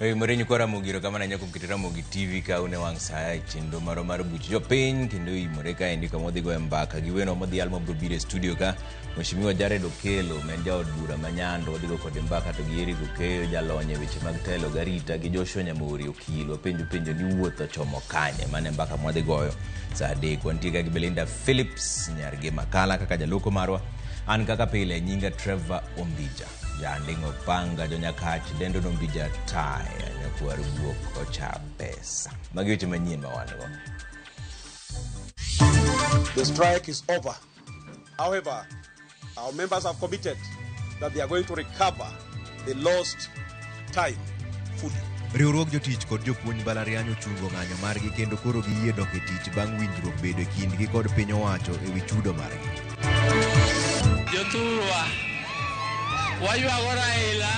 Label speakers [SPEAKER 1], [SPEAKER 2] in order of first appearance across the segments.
[SPEAKER 1] Hey, Morenyi kwa Ramogi erokamano ahinya kuom keto Ramogi TV ka une wang' sa e chenro marwa mar buch jopiny kendo imore kaendi kama wadhi goyo mbaka gi weno modhial mabiro biro e studio ka Mheshimiwa Jared Okello ma en jaod bura ma Nyando wadhi go kode mbaka to gi Eric Okeyo jalony e weche mag telo gi arita gi Joshua Nyamori okil wapenjo penjo ni wuoth ochomo kanye mano e mbaka mwadhi goyo sa 3 wantie ka gi Belinda Phillips nyar gi Makala kaka jaloko marwa an kaka pile nyinga Trevor Ombija Janding'o panga jonyakach dendo nombija taya nyakwar guok ocha pesa. Magi weche manyien ma wan go.
[SPEAKER 2] The strike is over. However, our members have committed that they are going to recover the lost time fully.
[SPEAKER 3] Riwruog jotich kod jopuonj mbalariany ochungo ng'anyo margi kendo koro giyie dok e tich bang' winjruok bedo e kindgi kod piny owacho e wi chudo margi.
[SPEAKER 4] Jothurwa, waywago Raila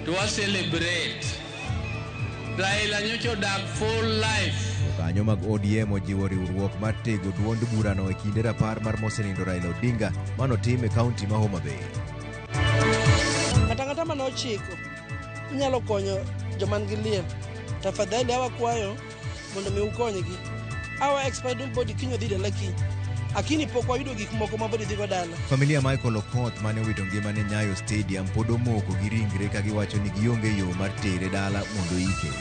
[SPEAKER 4] to wa celebrate. Raila nyocha odak full life.
[SPEAKER 3] Jokanyo mag ODM ojiwo riwruok mar tego duond burano e kinde rapar mar mosenindo Raila Odinga manotim e kaunti ma Homa Bay.
[SPEAKER 5] Ng'ato ang'ata mane ochiko inyalo konyo joma nigi liel. Tafadhali awakwayo mondo mi ukonygi. Our expired body kiny odhi dala kiny. Akini pok wayudo gik moko ma body dhigo dala.
[SPEAKER 3] Familia Michael Okoth mane owito ngimane Nyayo Stadium pod omoko gi ringre ka giwacho ni gionge yo mar tere dala mondo oike.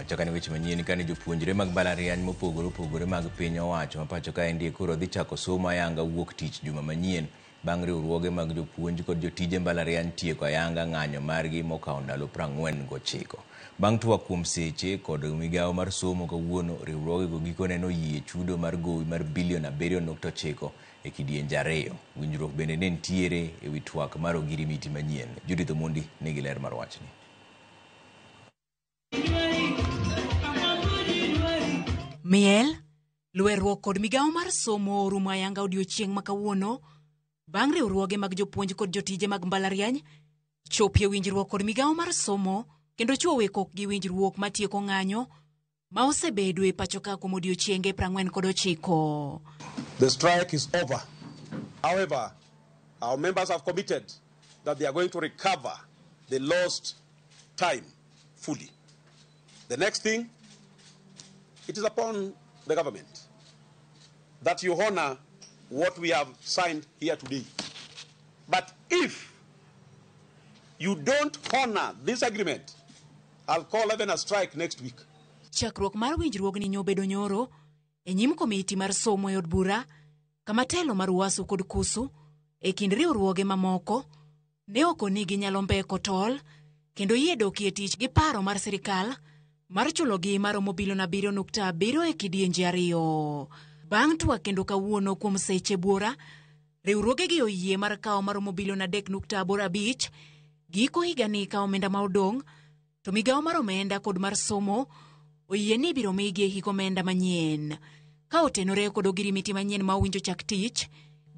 [SPEAKER 1] Chakani weche manyien kane jopuonjre mag mbalariany mopogore opogore mag piny owacho ma pacho kaendi koro dhi chako somo ayanga wuok tich juma manyien bang' riwruoge mag jopuonj kod jotije mbalariany tieko ayanga ng'anyo margi mokawo ndalo 49. Bang' twak kuom seche kod migawo mar somo kawuono, riwruogego gikone noyie chudo mar gowi mar bilion 7.9 e kidienje 2. Winjruok bende ne nitiere e wi twak mar ogirimiti manyien. Judith Omondi nigi ler mar wachni.
[SPEAKER 6] Miel, lwerruok kod migawo mar somo orumo ayanga odiochieng' ma kawuono bang' riwruoge mag jopuonj kod jotije mag mbalariany chopie winjruok kod migawo mar somo kendo chwo we kokgi winjruok matieko ng'anyo ma osebedo e pacho ka kuom odiochienge 49.
[SPEAKER 2] The strike is over. However, our members have committed that they are going to recover the lost time fully. The next thing, it is upon the government that you honor what we have signed here today. But if you don't honor this agreement, I'll call even a strike next week.
[SPEAKER 6] Chakruok mar winjruogni nyobedo nyoro e nyim komiti mar somo e od bura kama telo mar UASU kod KUSU e kind riwruoge mamoko ne ok ni ginyalo mbeko tol kendo yie dokie tich gi paro mar sirikal mar chulogi maromo bilion 7.7 e kidienje 2. Bang' twak kendo kawuono kuom seche buora, riwruogegi oyie mar kawo maromo bilion 3.85 giko higani ka omenda ma odong' to migawo mar omenda kod mar somo oyie ni ibiro migi e hik omenda manyien. Ka otenore kod ogirimiti manyien ma owinjo chak tich,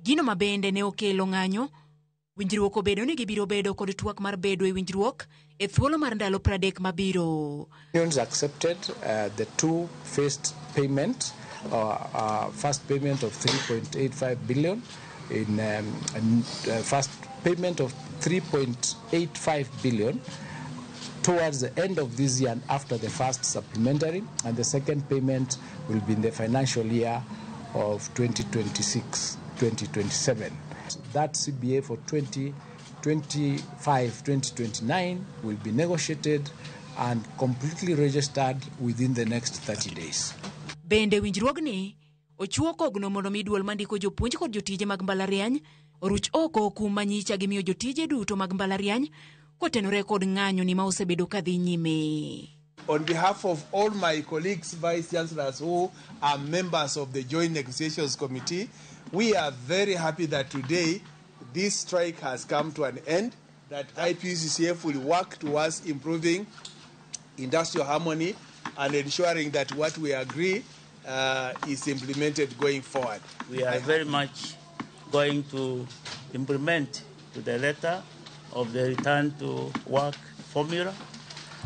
[SPEAKER 6] gino ma bende ne okelo ng'anyo, winjruok obedo ni gibiro bedo kod twak mar bedo e winjruok e thuolo mar ndalo 30 mabiro.
[SPEAKER 7] Unions accepted the two-phased payment, first payment of 3.85 billion in first payment of 3.85 billion towards the end of this year and after the first supplementary, and the second payment will be in the financial year of 2026-2027. That CBA for 2025-2029 will be negotiated and completely registered within the next 30 days.
[SPEAKER 6] Bende winjruogni ochuo kogno mondo mi duol mandiko jopuonj kod jotije mag mbalariany oruch oko kum manyicha gimiyo jotije duto mag mbalariany kotenore kod ng'anyo ni ma osebedo kadhi nyime.
[SPEAKER 8] On behalf of all my colleagues, vice chancellors who are members of the Joint Negotiations Committee, we are very happy that today this strike has come to an end, that IPUCCF will work towards improving industrial harmony and ensuring that what we agree is implemented going forward.
[SPEAKER 9] We are very much going to implement to the letter of the return to work formula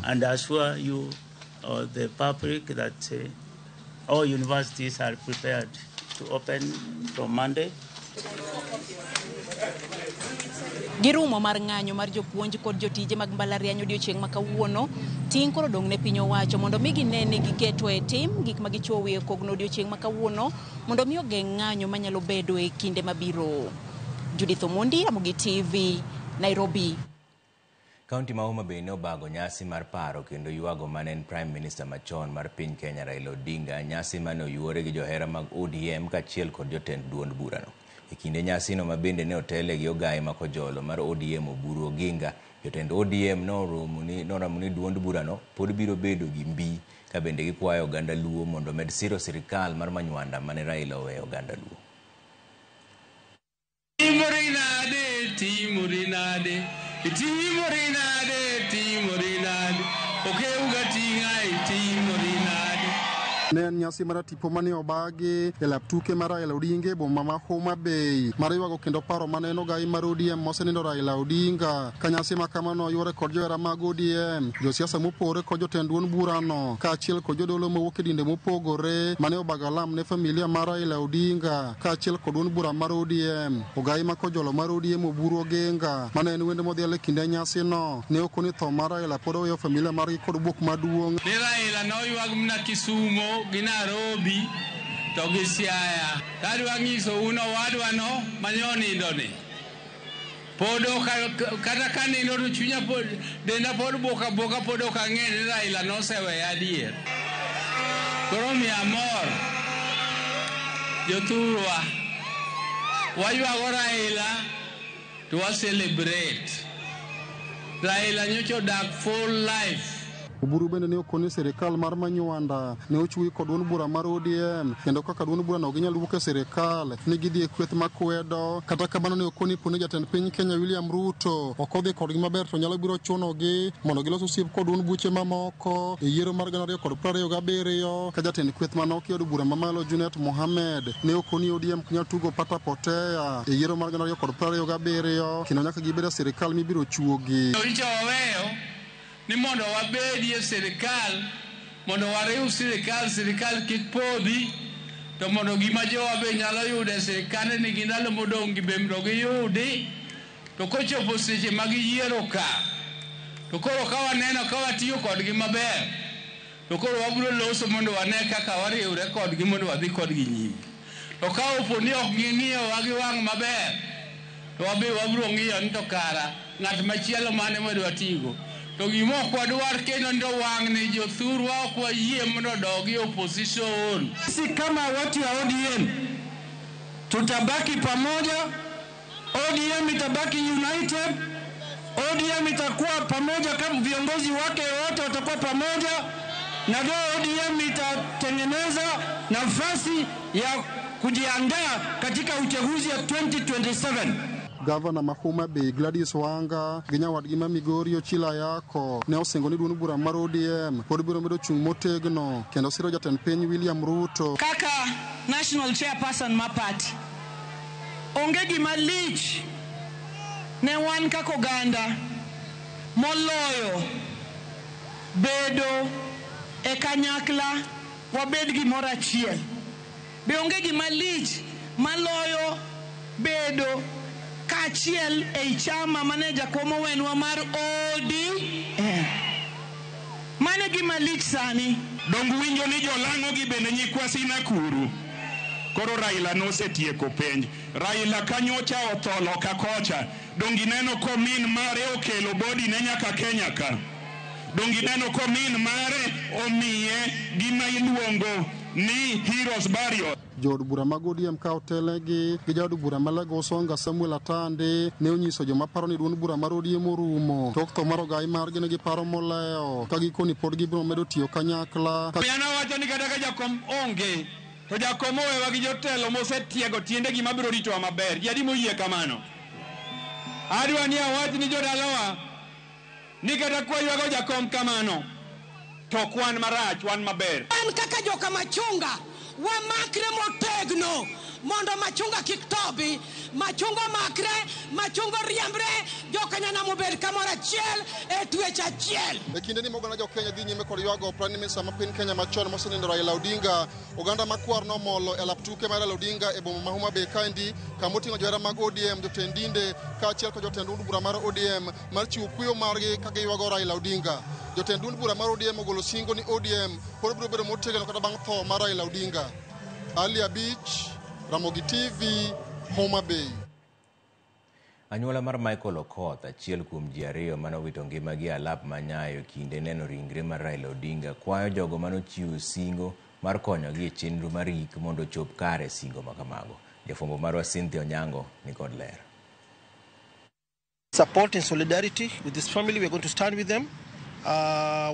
[SPEAKER 9] and assure you or the public that all universities are prepared to open from Monday.
[SPEAKER 6] Gi rumo mar ng'anyo mar jopuonj kod jotije mag mbalariany odiochieng' ma kawuono, ting' koro odong' ne piny owacho mondo mi gine ni giketo e tim gik ma gichwowo e kogno odiochieng' ma kawuono mondo mi ogeng' ng'anyo manyalo bedo e kinde mabiro. Judith Omondi, Ramogi TV, Nairobi.
[SPEAKER 1] Kaunti ma Homa Bay ne obago nyasi mar paro kendo ywago mane en Prime Minister machon mar piny Kenya Raila Odinga, nyasi mane oyuore gi johera mag ODM kaachiel kod jotend duond burano. E kinde nyasino ma bende ne otele gi ogaye ma Kojolo mar ODM Oburu Oginga, jotend ODM noramo ni duond burano pod biro bedo gi mbi ka bende gikwayo oganda Luo mondo omed siro sirikal mar Manywanda mane Raila oweyo oganda Luo.
[SPEAKER 4] Timori nade, timori nade, timori nade, timori nade, okeuga ting'ai, timori nade.
[SPEAKER 10] Ne en nyasi mar tipo mane obagi e lap tuke mar Raila Odinga e boma ma Homa Bay mar ywago kendo paro mane en ogai mar ODM mosenindo Raila Odinga. Ka nyasi ma kamano oyuore kod johera mag ODM, josiasa mopogore kod jotend duond burano kaachiel kod jodolo mowuok e dinde mopogore mane obago alam ne familia mar Raila Odinga kaachiel kod duond bura mar ODM. Ogai ma Kojolo mar ODM Oburu Oginga mane en wende modhial e kinde nyasino ne okoni tho mar Raila pod oweyo familia margi kod buok maduong'.
[SPEAKER 4] Ni Raila noywag mana Kisumo gi Nairobi to gi Siaya. Tadwa nyisou ni owadwano mane onindo ni pod kata ka nindo to chunya pod denda pod buok abuoka pod ok ang'e ni Raila noseweya adier. Koro miya amor jothurwa, waywago Raila to wa celebrate. Raila nyocha odak full life.
[SPEAKER 10] Oburu bende ne okoni sirikal mar Manywanda ne ochwi kod duond bura mar ODM kendo kaka duond burano ok ginyal wuok e sirikal ni gidhi e kweth makwedo. Kata kamano ne okoni poni jatend piny Kenya William Ruto ok odhi kodgi maber to nyalo biro chunogi mondo gilos osiep kod duond buche mamoko e yiero mar 2027. Ka jatend kweth manoki od bura mamalo Junet Mohamed ne okoni ODM ok nyal tugo pata potea e yiero mar 2027 kendo nyaka gibed e sirikal mibiro chuogi.
[SPEAKER 4] Nyocha waweyo ni mondo wabedie sirikal, mondo wariw sirikal, sirikal kik podhi, to mondo gima jowa be nyalo yudo e sirikande ni gi ndalo modong' gi be mondo giyudi. To kochopo seche ma giyiero ka, to koro ka waneno ka watiyo kodgi maber, to koro wabiro loso mondo wane kaka wariwre kodgi mondo wadhi kodgi nyime. To ka opo ni ok ging'iyowa gi wang' maber, to wabe wabiro ng'iyo ni to kara ng'at machielo mane madwa tigo. To gima ok wadwar kendo ndo wang'ni jothurwa ok wayie mondo odogi opposition.
[SPEAKER 11] Sisi kama watu wa ODM tutabaki pamoja, ODM itabaki united, ODM itakuwa pamoja kama viongozi wake wote watakuwa pamoja, na ndio ODM itatengeneza nafasi ya kujiandaa katika uchaguzi wa 2027.
[SPEAKER 10] Gavana ma Homa Bay Gladys Wanga gi nyawadgi ma Migori Ochila Yako ne osingo ni duond bura mar ODM pod biro medo chung' motegno kendo siro jatend piny William Ruto.
[SPEAKER 11] Kaka national chairperson ma party, onge gima lich ne wan kaka oganda moloyo bedo e kanyakla wabed gimoro achiel. Be onge gima lich maloyo bedo kaachiel ei chama mane jakom owenwa mar ODM. Mano gima lich sani.
[SPEAKER 12] Dong winjo ni jolang'o gi bende nyikwa Sinakuru. Koro Raila nosetieko penj. Raila kanyocha otho loka kocha. Dong ineno ko min mare okelo body ne nyaka Kenya ka. Dong ineno ko min mare omiye gima iluongo ni Heroes Burial.
[SPEAKER 10] Jood bura mag ODM ka otelnegi gi jaod bura ma Lagos Songa Samuel Atande ne onyiso joma paro ni duond bura mar ODM orumo tok tho mar ogai margi ne giparo molewo ka gikoni pod gibiro medo tiyo kanyakla.
[SPEAKER 13] An awacho ni kata ka jakom onge to jakom owewa gi jotelo mosetiego tiendegi mabiro ritowa maber. Ji adi moyie kamano? Adwa ni awach ni jodalawa ni kata kwaywago jakom kamano to ok wan marach, wan maber.
[SPEAKER 14] An kaka joka Machunga wamakre motegno
[SPEAKER 11] mondo machunga kik tobi, machunga omakre, machunga oriembre, jokanyanam obed kamoro achiel e twech achiel.
[SPEAKER 10] E kinde ni moganda jo Kenya dhi nyime kod ywago Prime Minister ma piny Kenya machon mosenindo Raila Odinga, oganda makwar nomolo e lap tuke mar Raila Odinga e boma ma Homa Bay kaendi, kama oting'o johera mag ODM, jotend dinde kaachiel kod jotend duond bura mar ODM mar chiwo kuyo margi ka giywago Raila Odinga. Jotend duond bura mar ODM ogolo singo ni ODM pod biro bedo motegno kata bang' tho mar Raila Odinga. Ali Abich, Ramogi TV, Homa Bay.
[SPEAKER 1] Anyuola mar Michael Okoth, achiel kuom ji ariyo manowito ngimagi e alap ma Nyayo kinde neno ringre mar Raila Odinga, kwayo jogo manochiwo singo mar konyogi e chenro mar ik mondo ochop kare singo makamago. Jafwambo marwa Cynthia Onyango nikod ler.
[SPEAKER 5] Support in solidarity with this family. We are going to stand with them.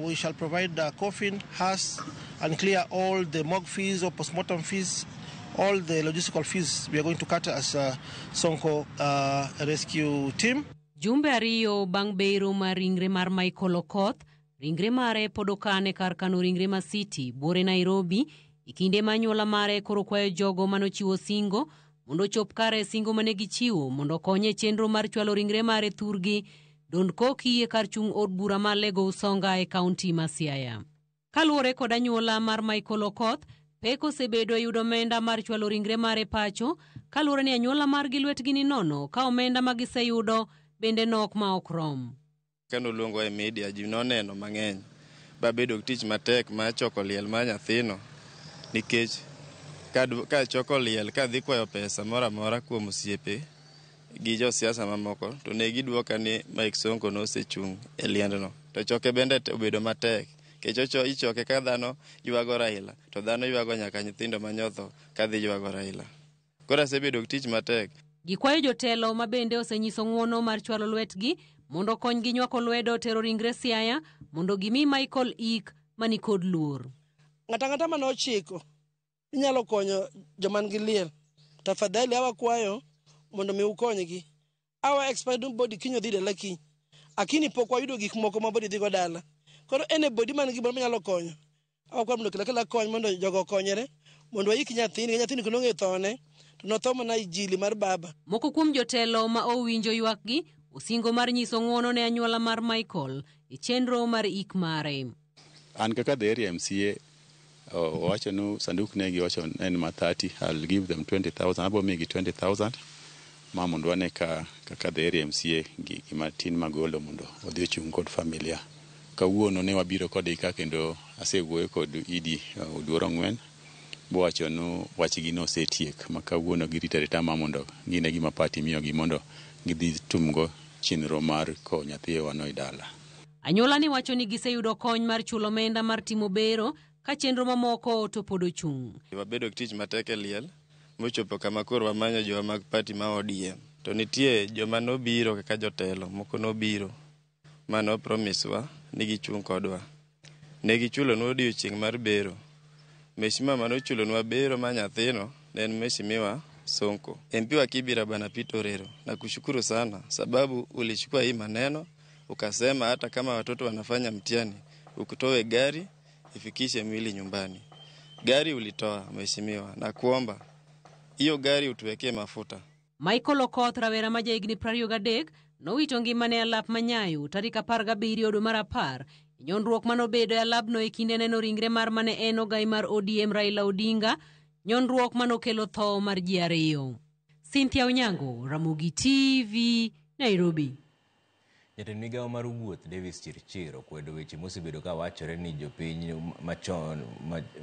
[SPEAKER 5] We shall provide the coffin, hearse, and clear all the morgue fees or postmortem fees, all the logistical fees we are going to cut as a Sonko rescue team.
[SPEAKER 14] Jumbe ariyo bang' bero mar ringre mar Michael Okoth, ringre mare pod okan e kar kano ringre ma City, buore Nairobi, e kinde ma anyuola mare koro kwayo jogo manochiwo singo mondo ochop kare singo mane gichiwo mondo okony e chenro mar chwalo ringre mare thurgi Don Koki e kar chung' od bura ma Lego Usonga e kaunti ma Siaya. Kaluwore kod anyuola mar Michael Okoth, pek osebedo e yudo omenda mar chwalo ringre mare pacho kaluwore ni anyuola margi lwetgi ni nono ka omenda ma giseyudo bende nok ma ok rom.
[SPEAKER 15] Kane oluongwa e media, ji noneno mang'eny. Babedo gi tich matek mar choko liel mar nyathino nikech kachoko liel kadhi kwayo pesa moro amora kuom osiepe gi josiasa mamoko to ne giduoka ni Mike Sonko nosechung' e liendno. To choke bende obedo matek nikech ichoke ka dhano ywago Raila to dhano ywago nyaka nyithindo manyotho kadhi ywago Raila. Koro asebedo gi tich matek.
[SPEAKER 14] Gikwayo jotelo ma bende osenyiso ng'uono mar chwalo lwetgi mondo okonygi nywako lwedo tero ringre Siaya mondo gimi Michael ik manikod luor.
[SPEAKER 5] Ng'ato ang'ata mane ochiko inyalo konyo joma nigi liel. Tafadhali awakwayo mondo mi ukonygi. Our expired body kiny odhi dala kiny. Akini pok wayudo gik moko ma body dhigo dala. Koro anybody man gi gimoro manyalo konyo. Awakwayo mondo okel akela kony mondo jogo okonyre mondo waik nyathini, nyathini konong'e thone to notho mana ijili mar baba.
[SPEAKER 14] Moko kuom jotelo ma owinjo ywakgi osingo mar nyiso ng'uono ne anyuola mar Michael e chenro mar ik mare.
[SPEAKER 16] An kaka the area MCA owacho ni sanduk ne giwacho en ma 30, I'll give them 20,000, abo migi 20,000 ma mondo wane ka kaka the area MCA gima tin magolo mondo odhi ochung' kod familia. Kawuono ne wabiro kodgi ka kendo asewuoyo kod Idi Oduor Ong'wen bowacho ni wachgi nosetiek ma kawuono girito arita ma mondo gine gima party miyogi mondo gidhi tumgo chenro mar kowo nyathiwa no e dala.
[SPEAKER 14] Anyuola ni wacho ni giseyudo kony mar chulo omenda mar timo bero ka chenro mamoko to pod ochung'.
[SPEAKER 15] Wabedo gi tich matek e liel mochopo kama koro wamanyo jowa mag party ma ODM. To nitie joma nobiro kaka jotelo moko nobiro mano promise wa ni gichung' kodwa. Ne gichulonwa odiochieng' mar bero. Mheshimiwa manochulonwa bero mar nyathino ne en Mheshimiwa Sonko. MP wa Kibra Bwana Peter Orero, nakushukuru sana sababu ulichukua hii maneno ukasema hata kama watoto wanafanya mtihani ukutoe gari ifikishe mwili nyumbani. Gari ulitoa mheshimiwa, na kuomba hiyo gari utuwekee mafuta.
[SPEAKER 14] Michael Okoth rawera ma jahigni 23 nowito ngimane e alap ma Nyayo tarik 17 dwe mar 10 e nyondruok manobedo e alabno e kinde neno ringre mar mane en ogai mar ODM Raila Odinga, nyondruok manokelo tho mar ji ariyo. Cynthia Onyango, Ramogi TV, Nairobi.
[SPEAKER 1] Jatend migawo mar wuoth Davis Chirchir okwedo weche mosebedo ka wachore ni jopiny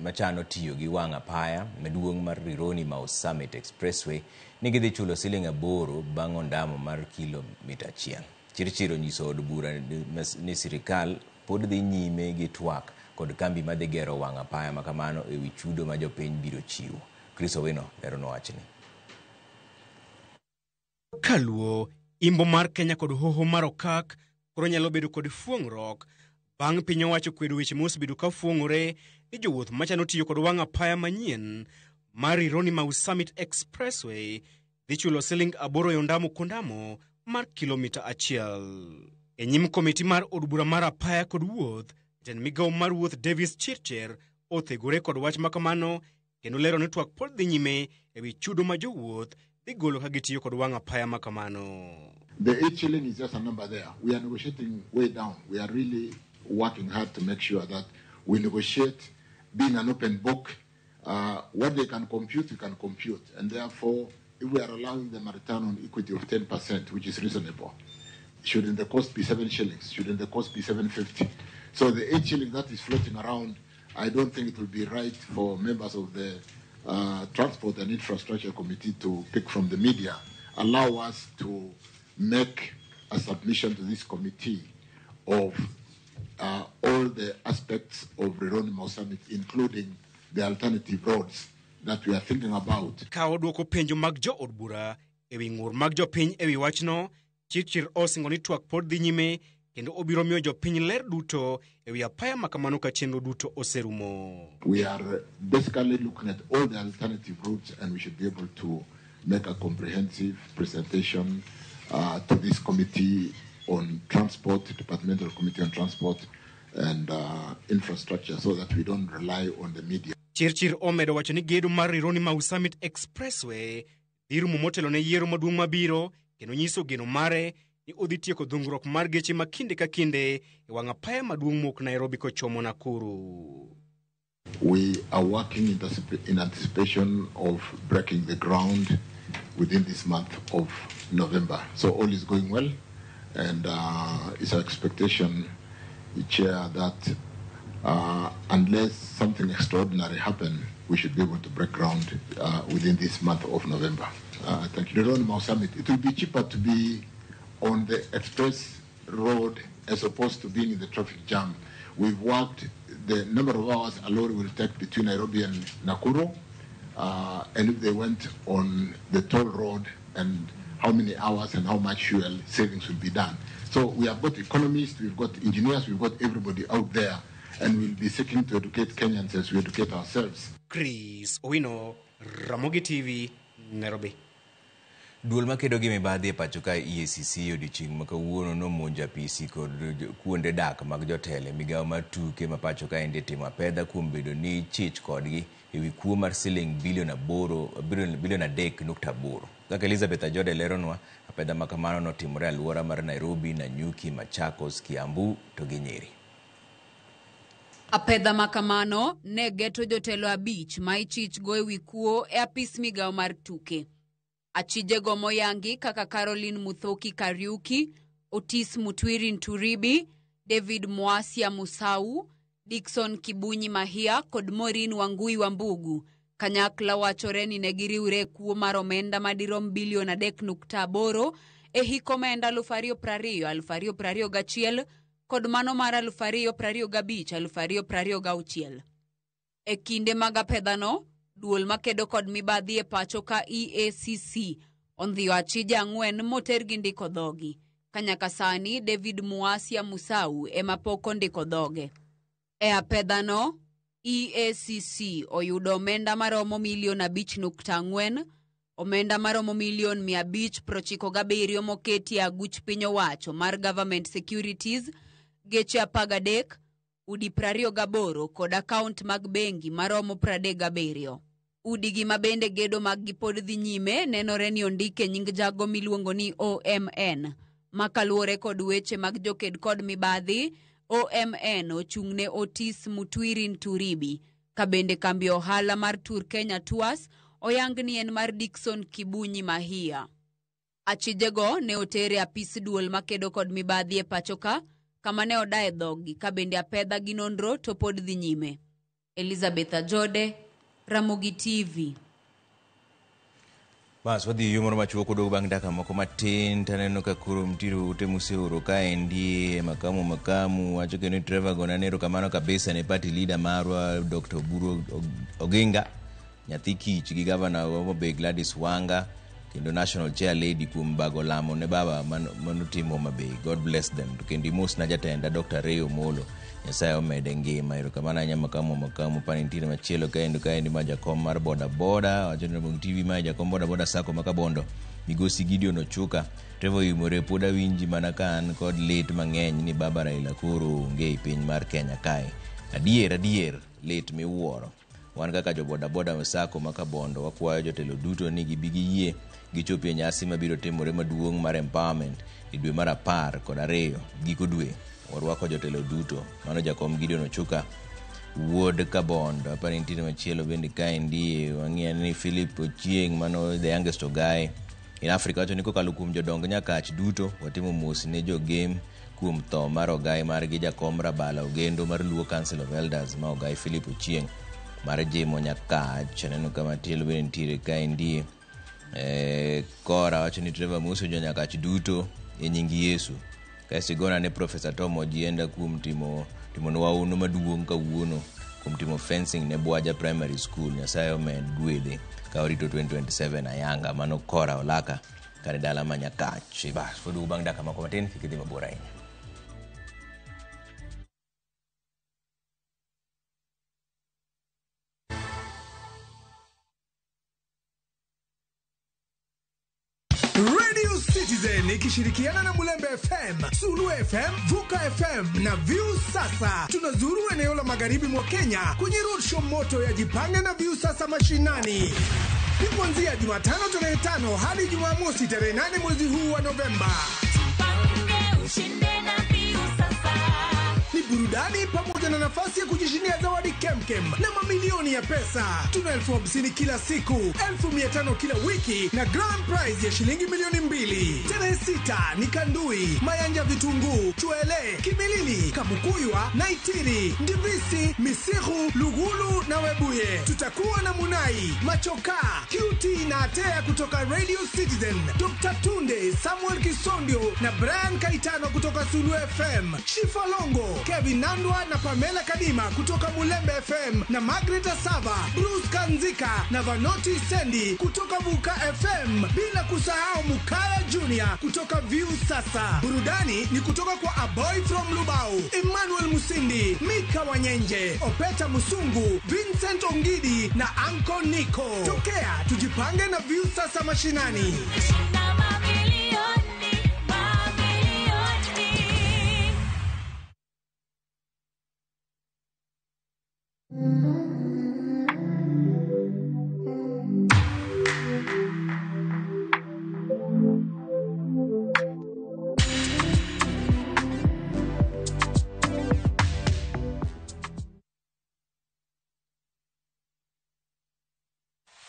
[SPEAKER 1] machano tiyo gi wang' apaya maduong' mar Rironi Mau Summit Expressway ni gidhi chulo siling 8 bang' ondamo mar kilomita 1. Chirchir onyiso od bura ni sirikal pod dhi nyime gi twak kod kambi madhi gero wang' apaya makamano ewi chudo ma jopiny biro chiwo. Chris Owino leronwa wachni.
[SPEAKER 17] Kaluo imbo mar Kenya kod hoho mar Okak koro nyalo bedo kod fuong'ruok bang' piny owacho kwedo weche mosebedo ka fuong'ore ni jowuoth machano tiyo kod wang' apaya manyien mar Rironi Mau Summit Expressway dhi chulo siling 8 e ondamo kondamo mar kilomita 1. E nyim komiti mar od bura mar apaya kod wuoth, jatend migawo mar wuoth Davis Chirchir othegore kod wach makamano kendo lero ni twak pod dhi nyime e wi chudo ma jowuoth dhi golo ka gitiyo kod wang' apaya ma kamano.
[SPEAKER 18] The 8 shilling is just a number there. We are negotiating way down. We are really working hard to make sure that we negotiate being an open book. What they can compute, we can compute. And therefore, if we are allowing them a return on equity of 10%, which is reasonable, shouldn't the cost be 7 shillings? Shouldn't the cost be 7.50? So the 8 shillings that is floating around, I don't think it will be right for members of the Transport and Infrastructure Committee to pick from the media. Allow us to make a submission to this committee of all the aspects of Rironi Mau Summit, including the alternative roads that we are thinking about.
[SPEAKER 17] Ka odwoko penjo mag jo od bura ewi ng'ur mag jopiny ewi wachno, Chirchir osingo ni twak pod dhi nyime kendo obiro miyo jopiny ler duto ewi apaya ma kamano ka chenro duto oserumo.
[SPEAKER 18] We are basically looking at all the alternative routes, and we should be able to make a comprehensive presentation to this committee on transport, Departmental Committee on Transport and Infrastructure, so that we don't rely on the media.
[SPEAKER 17] Chirchir omedo wacho ni gedo mar Rironi Mau Summit Expressway dhi rumo motelo ne yiero maduong' mabiro kendo nyiso geno mare ni odhi tieko dhungruok mar geche ma kinde ka kinde e wang' apaya maduong' mowuok Nairobi kochomo Nakuru.
[SPEAKER 18] We are working in anticipation of breaking the ground within this month of November. So all is going well, and it's our expectation, Chair, that unless something extraordinary happens, we should be able to break ground within this month of November. Thank you. Rironi Mau Summit, it will be cheaper to be on the express road as opposed to being in the traffic jam. We've worked the number of hours a lorry will take between Nairobi and Nakuru, and if they went on the toll road, and how many hours and how much fuel savings will be done. So we have got economists, we've got engineers, we've got everybody out there, and we'll be seeking to educate Kenyans as we educate ourselves.
[SPEAKER 17] Chris Owino, Ramogi TV, Nairobi.
[SPEAKER 1] Duol makedo gi mibadhi e pacho ka EACC odiochieng' ma kawuono nomonjo apisi kod kuonde dak mag jotelo e migawo mar tuke ma pacho ka endi timo apedha kuom bedo ni chich kodgi ewi kuo mar siling bilion 3.8. Kaka Elizabeth Ajode leronwa, apedha ma kamano notimore e alwora mar Nairobi, Nanyuki, Machakos, Kiambu to gi Nyeri.
[SPEAKER 19] Apedha ma kamano ne geto jotelo 5 ma ichich go ewi kuo e apis migawo mar tuke. Achijego moyangi kaka Caroline Muthoki Kariuki, Otis Mutwiri Nturibi, David Mwasia Musau, Dickson Kibunyi Mahia kod Maureen Wangui Wambugu. Kanyakla wachore ni ne giriwre kuo mar omenda madirom bilion 3.8 e hik omenda 2020 2021 kod mano mar 2025 2026. E kinde mag apedhano, duol makedo kod mibadhi e pacho ka EACC ondhiyo achije 4 moter gi ndiko dhogi. Kanyaka sani David Mwasia Musau ema pok ondiko dhoge. E apedhano, EACC oyudo omenda maromo milion 5.4, omenda maromo milion 597 moketi e aguch piny owacho mar Government Securities, geche 13, udi 28 kod akaunt mag bengi maromo 37. Udigi ma bende gedo maggi pod dhi nyime nenore ni ondike nying jago miluongo ni OMN. Ma kaluwore kod weche mag joked kod mibadhi, OMN ochung'ne Otis Mutwiri Nturibi. Ka bende kambi ohala mar Tour Kenya Tours oyang ni en mar Dickson Kibunyi Mahia. Achijego ne otere apis duol makedo kod mibadhi e pacho ka, kama ne odaye dhogi ka bende apedha gi nonro to pod dhi nyime. Elizabeth Ajode, Ramogi TV.
[SPEAKER 1] Bas wadhi yo moro machuok odog bang' dakika moko matin taneno ka koro nitiere ote moseoro kaendi makamu wacho kendo ni Trevor gona erokamano kabisa ne party leader marwa Dr. Oburu Oginga, nyathi kich gi gavana wa Homa Bay Gladys Wanga kendo national chair lady kuom bago lamo ne baba manotimo Homa Bay. God bless them. To kendo imosna jatenda Dr. Ray Omolo, Nyasaye omede ngima. Erokamano ahinya makamu pani nitiere machielo kaendi ma jakom mar boda boda wacho ni Ramogi TV ma jakom boda boda sako ma Kabondo Migosi Gideon Ochuka. Trevor Yumore pod awinji mana ka an kod lit mang'eny ni baba Raila koro onge e piny mar Kenya kae. Adier lit miwuoro. Wan kaka jo bodaboda sacco ma Kabondo wakwayo jotelo duto ni gibi giyie gichopi e nyasi mabiro timore maduong' mar empowerment e dwe mar 12 giko dwe. Warwako jotelo duto. Mano jakom Gideon Ochuka wuod Kabondo. Apani nitiere machielo bende kaendi wang'iyo ni Philip Ochieng' mano the youngest guy in Africa wacho ni kokalo kuom jodong Nyakach duto watimo mos ne jogem kuom tho mar ogai margi jakom Rabala Ogendo mar Luo Council of Elders ma ogai Philip Ochieng' mar Jimo Nyakach. Aneno ka machielo bende nitiere kaendi Kora wacho ni Trevor Muso jo Nyakach duto e nying Yesu. Kaeto igona ne Professor Tom Ojienda kuom timonwa hono maduong' kawuono kuom timo fencing ne Bwaja Primary School. Nyasaye omed gwedhe ka orito 2027 ayanga. Mano Kora Olaka kare dala ma Nyakach. Bas, pod bang' dakika moko matin kik idhi mabor ahinya.
[SPEAKER 20] Radio Citizen ikishirikiana na Mulembe FM, Sulu FM, Vuka FM na View Sasa tunazuru eneo la magharibi mwa Kenya kwenye roadshow moto ya Jipange na View Sasa mashinani. Ni kuanzia Jumatano tarehe 5 hadi Jumamosi tarehe 8 mwezi huu wa Novemba. Ni burudani pamoja na nafasi ya kujishindia zawadi kemkem na mamilioni ya pesa. Tuna 50,000 kila siku, 500,000 kila wiki na grand prize ya shilingi 2,000,000. Tarehe 6 ni Kandui, Mayanja Vitunguu, Chwele, Kimilili, Kamukuywa, Naitiri, Ndivisi, Misihu, Lugulu na Webuye. Tutakuwa na Munai, Machoka, QT na Atea kutoka Radio Citizen, Dr. Tunde, Samuel Kisondio na Brian Kaitano kutoka Sulu FM, Shifalongo, Kevin Nandwa na Pamela Kadima kutoka Mulembe FM na Margaret Asava, Bruce Kanzika na Vanoti Sendi kutoka Vuka FM, bila kusahau Mukaya Junior kutoka View Sasa. Burudani ni kutoka kwa A Boy from Lubao, Emmanuel Musindi, Mika Wanyenje, Opeta Musungu, Vincent Ongidi na Anko Nico. Tokea tujipange na View Sasa mashinani.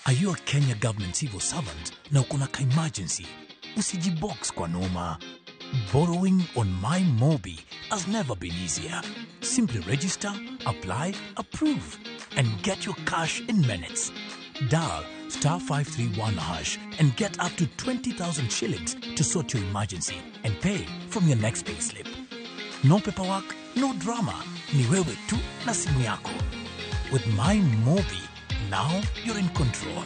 [SPEAKER 21] Are you a Kenya government civil servant na uko na ka-emergency? Usijibox kwa noma. Borrowing on MyMobi has never been easier. Simply register, apply, approve, and get your cash in minutes. Dial *531# and get up to 20,000 shillings to sort your emergency and pay from your next payslip. No paperwork, no drama. Ni wewe tu na simu yako. With MyMobi, now you're in control.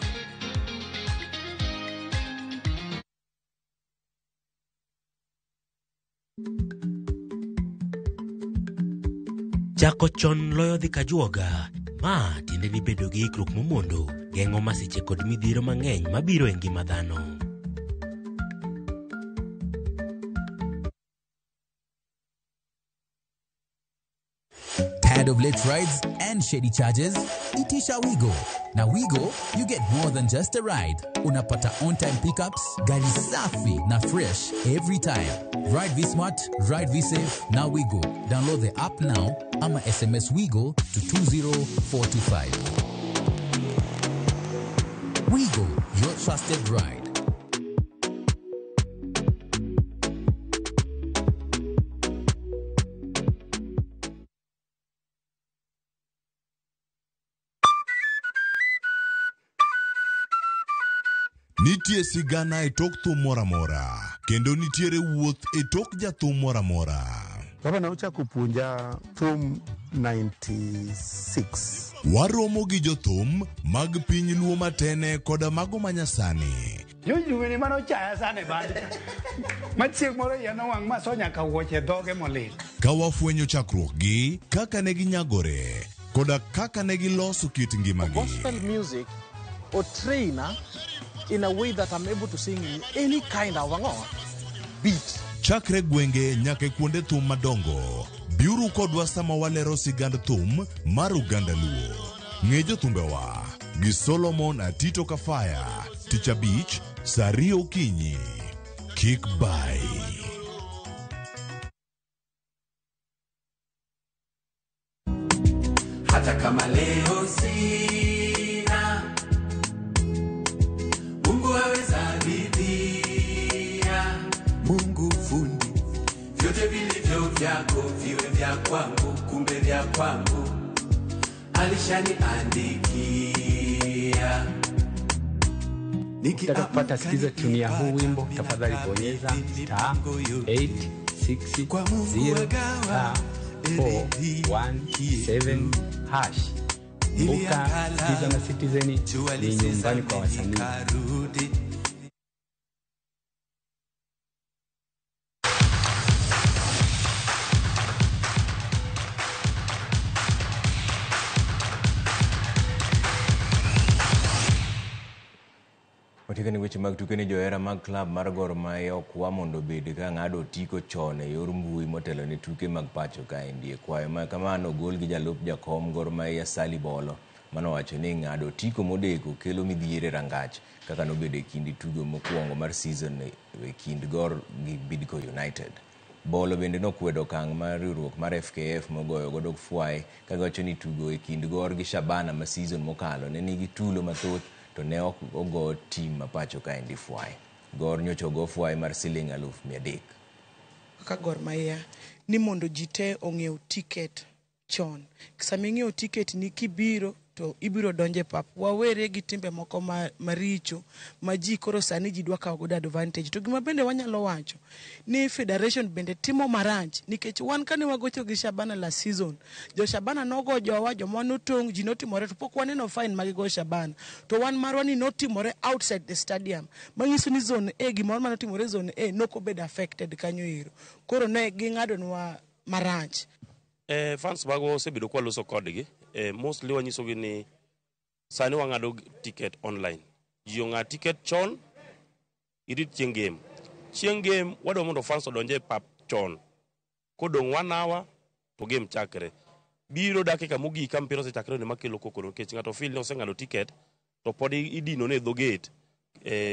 [SPEAKER 22] Chako chon loyo dhi kajuoga. Ma tiende ni bedo gi ikruok momondo geng'o masiche kod midhiero mang'eny mabiro e ngima dhano.
[SPEAKER 23] Tired of late rides and shady charges? Itisha Wigo. Now Wigo, you get more than just a ride. Unapata on-time pickups, gari safi na fresh every time. Ride V-Smart, ride V-Safe, now Wigo. Download the app now ama SMS Wigo to 20425. Wigo, your trusted ride.
[SPEAKER 24] Nitie sigana e tok thum moro amora, kendo nitiere wuoth e tok jathum moro amora.
[SPEAKER 25] Baba ne ochako puonja thum 96.
[SPEAKER 24] Waromo gi jothum mag piny Luo matene koda mago manyasani.
[SPEAKER 4] Jojuweni mane ochaya sana e band. Ma chieng' moro iya nowang' ma nyaka wuoche dhoge molil.
[SPEAKER 24] Ka wafwenyo chakruokgi, kaka ne ginyagore, koda kaka ne giloso kit ngimagi.
[SPEAKER 26] Gospel music or trainer in a way that I'm able to sing in any kind of beat.
[SPEAKER 24] Chakre gwenge nyaka e kuonde thum madongo, biuru kodwa sama walero sigand thum mar oganda Luo. Ng'e jothumbewa gi Solomon Atito Kafaya tich abich saa 2 okinyi. Kik bai.
[SPEAKER 2] Hata kama leo sina, Mungu aweza ridhia. Mungu fundi, vyote vilivyo vyako viwe vya kwangu, kumbe vya kwangu alishaniandikia.
[SPEAKER 3] Ukitaka kupata sikiza tuni ya huu wimbo, tafadhali bonyeza star 860 star 417 hash. Kumbuka, Sikiza na Citizen ni nyumbani kwa wasanii.
[SPEAKER 1] Watieko ni weche mag tuke ni johera mag klab mar Gor Mahia okwa mondo obed ka ng'ado otiko chon e yor mbui motelo ne tuke mag pacho kaendi. E kwayo ma kamano ogol gi jalup jakom Gor Mahia Sally Bolo manowacho ni ng'ado otiko modeko kelo midhiero e rangach kaka nobedo e kind tugo mokwongo mar season e kind Gor gi Bidco United. Bolo bende nokwedo okang' mar riwruok mar FKF mogoyo godo fwai kagiwacho ni tugo e kind Gor gi Shabana ma season mokalo ne nigi tulo mathoth to ne ok ogo tim ma pacho kaendi fwai. Gor nyocha ogo fwai mar siling 300,000.
[SPEAKER 6] Kaka Gor Mahia ni mondo ji te ong'iew tiket chon. Sama ing'iewo tiket ni kibiro to ibiro donjo e pap. Wawere gi timbe moko maricho ma ji koro sani ji dwa kawo godo advantage. To gima bende wanyalo wacho ni federation bende timo marach nikech wan kane wagocho gi Shabana last season, jo Shabana nogo jowa, joma notong', ji notimore to pok waneno fine magigo Shabana. To wan marwa ni notimore outside the stadium. Manyiso ni zone A, gimoro manotimore zone A nokobedo affected kanyo ero. Koro ne ging'adonwa marach.
[SPEAKER 7] Fans magwa osebedo kwa loso kodgi. Mostly wanyisogi ni sani wang'ado ticket online. Ji ong'ad ticket chon, irit chieng' game. Chieng' game wadwa mondo fans odonje e pap chon. Kodong' 1 hour to game chakre. Biro dakika mogik ka mpira osechakre ni makelo koko nikech ng'ato feel ni oseng'ado ticket to pod idino ne dho gate.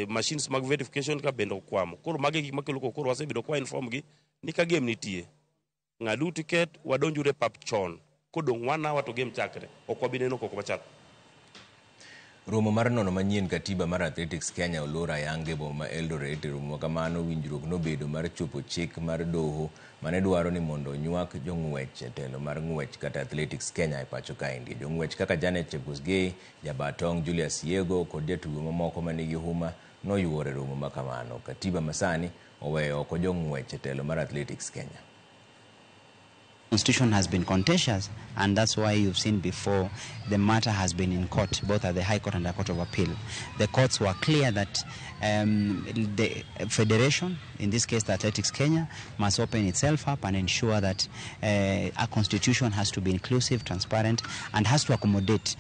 [SPEAKER 7] Machines mag verification ka bende okwamo. Koro magi gik makelo koko, koro wasebedo kwa inform gi ni ka game nitie. Ng'adu ticket wadonjure pap chon. Kodong' 1 hour to game chakre. Ok wabi neno koko machal.
[SPEAKER 1] Romo mar nono manyien katiba mar Athletics Kenya olor ayanga e boma ma Eldoret. E romo kamano winjruok nobedo mar chopo chik mar doho mane dwaro ni mondo onywak jong'wech e telo mar ng'wech kata Athletics Kenya e pacho kaendi. Jong'wech kaka Janet Chepkosgei, jabatong' Julius Yego kod jatugo mamoko manigi huma noyuoro e romo makamano. Katiba masani oweyo oko jong'wech e telo mar Athletics Kenya.
[SPEAKER 8] Constitution has been contentious, and that's why you've seen before the matter has been in court, both at the High Court and the Court of Appeal. The courts were clear that the Federation, in this case the Athletics Kenya, must open itself up and ensure that a constitution has to be inclusive, transparent, and has to accommodate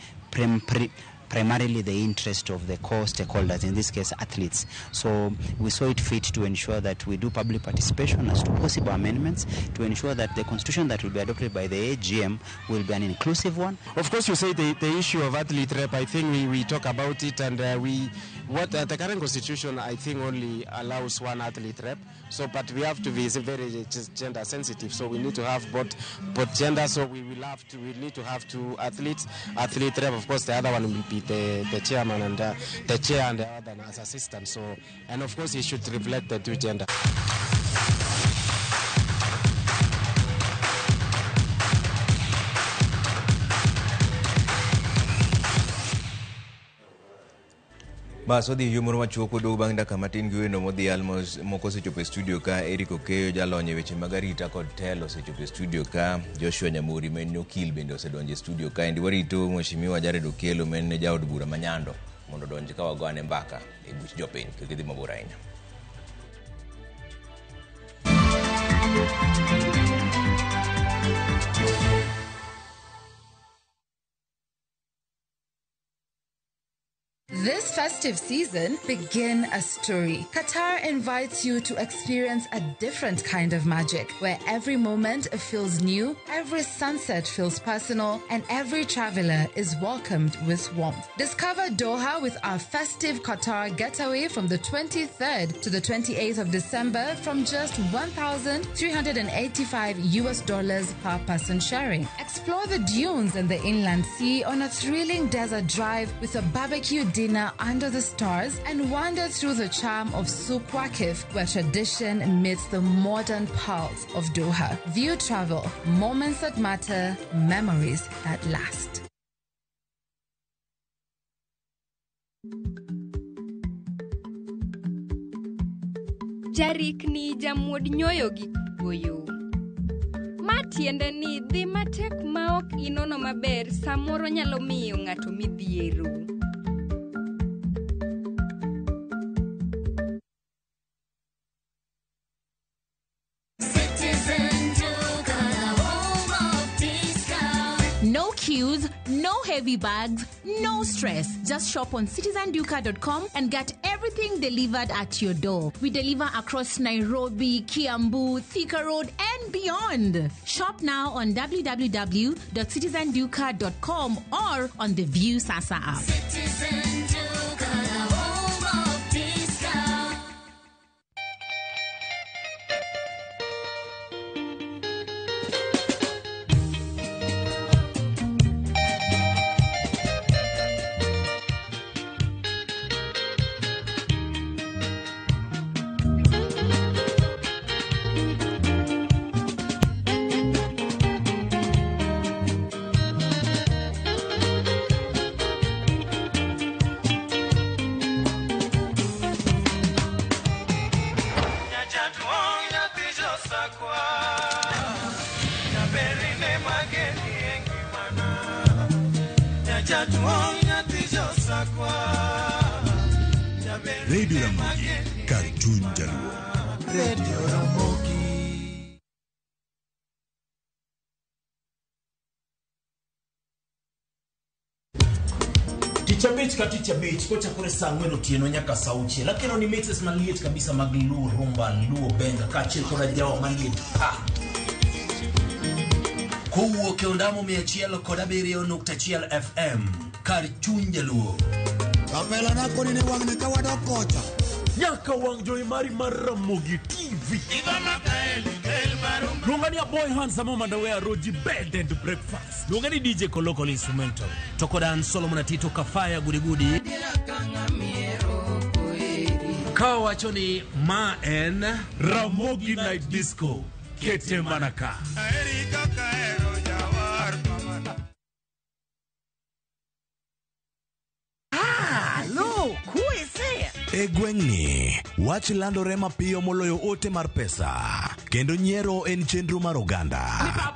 [SPEAKER 8] primarily the interest of the core stakeholders, in this case athletes. So we saw it fit to ensure that we do public participation as to possible amendments to ensure that the constitution that will be adopted by the AGM will be an inclusive one.
[SPEAKER 9] Of course, you say the issue of athlete rep, I think we talk about it, and the current constitution, I think, only allows one athlete rep. So, but we have to be very gender sensitive, so we need to have both gender, so we need to have two athletes, athlete rep. Of course, the other one will be the chairman and the chair and the other as assistant. So, and of course, it should reflect the two gender.
[SPEAKER 1] Bas wadhi yo moro machuok waduogo bang' dakika matin gi wendo modhial moko osechopo e studio ka. Eric Okeyo jalony e weche mag arita kod telo osechopo e studio ka. Joshua Nyamori ma en okil bende osedonjo e studio ka. Endi warito Mheshimiwa Jared Okello ma en jaod bura ma Nyando mondo odonj ka wagoane mbaka e buch jopiny kik idhi mabor ahinya.
[SPEAKER 5] This festive season, begin a story. Qatar invites you to experience a different kind of magic, where every moment feels new, every sunset feels personal, and every traveler is welcomed with warmth. Discover Doha with our festive Qatar getaway from the 23rd to the 28th of December from just $1,385 per person sharing. Explore the dunes and the inland sea on a thrilling desert drive with a barbecue dinner under the stars, and wander through the charm of Souk Waqif, where tradition meets the modern pulse of Doha. View Travel, moments that matter, memories that last.
[SPEAKER 10] Jarikni jamuod nyoyo gi kuoyo. Ma tiende ni dhi matek ma ok inono maber samoro nyalo miyo ng'ato midhiero.
[SPEAKER 11] No queues, no heavy bags, no stress. Just shop on citizenduka.com and get everything delivered at your door. We deliver across Nairobi, Kiambu, Thika Road, and beyond. Shop now on www.citizenduka.com or on the View Sasa app.
[SPEAKER 12] Citizen Duka, home of discount.
[SPEAKER 24] Radio Ramogi, Cartoon Jaluo.
[SPEAKER 2] Radio Ramogi.
[SPEAKER 13] Tich abich ka tich abich kochakore saa ang'wen otieno nyaka saa auchiel akelo ni mixes maliet kabisa mag Luo Rumba, Luo Benga kaachiel koda jawa maliet pa.
[SPEAKER 16] Kowuok e ondamo 107.1 FM kar chuny Jaluo.
[SPEAKER 27] Kapela nako ni wang'ni ka wadok kocha.
[SPEAKER 21] Nyaka wang' jowi mari mar Ramogi TV. Luonga ni Aboy Handsome Omandawe Roji Bed and Breakfast. Luonga ni DJ Koloko Instrumental.
[SPEAKER 16] To kod an Solomon Atito Kafaya Gudigudi. Ka wacho ni ma en
[SPEAKER 21] Ramogi Night Disco. Kete mana ka.
[SPEAKER 24] E gweng'ni, wach landore mapiyo moloyo ote mar pesa, kendo nyiero en chenro mar oganda.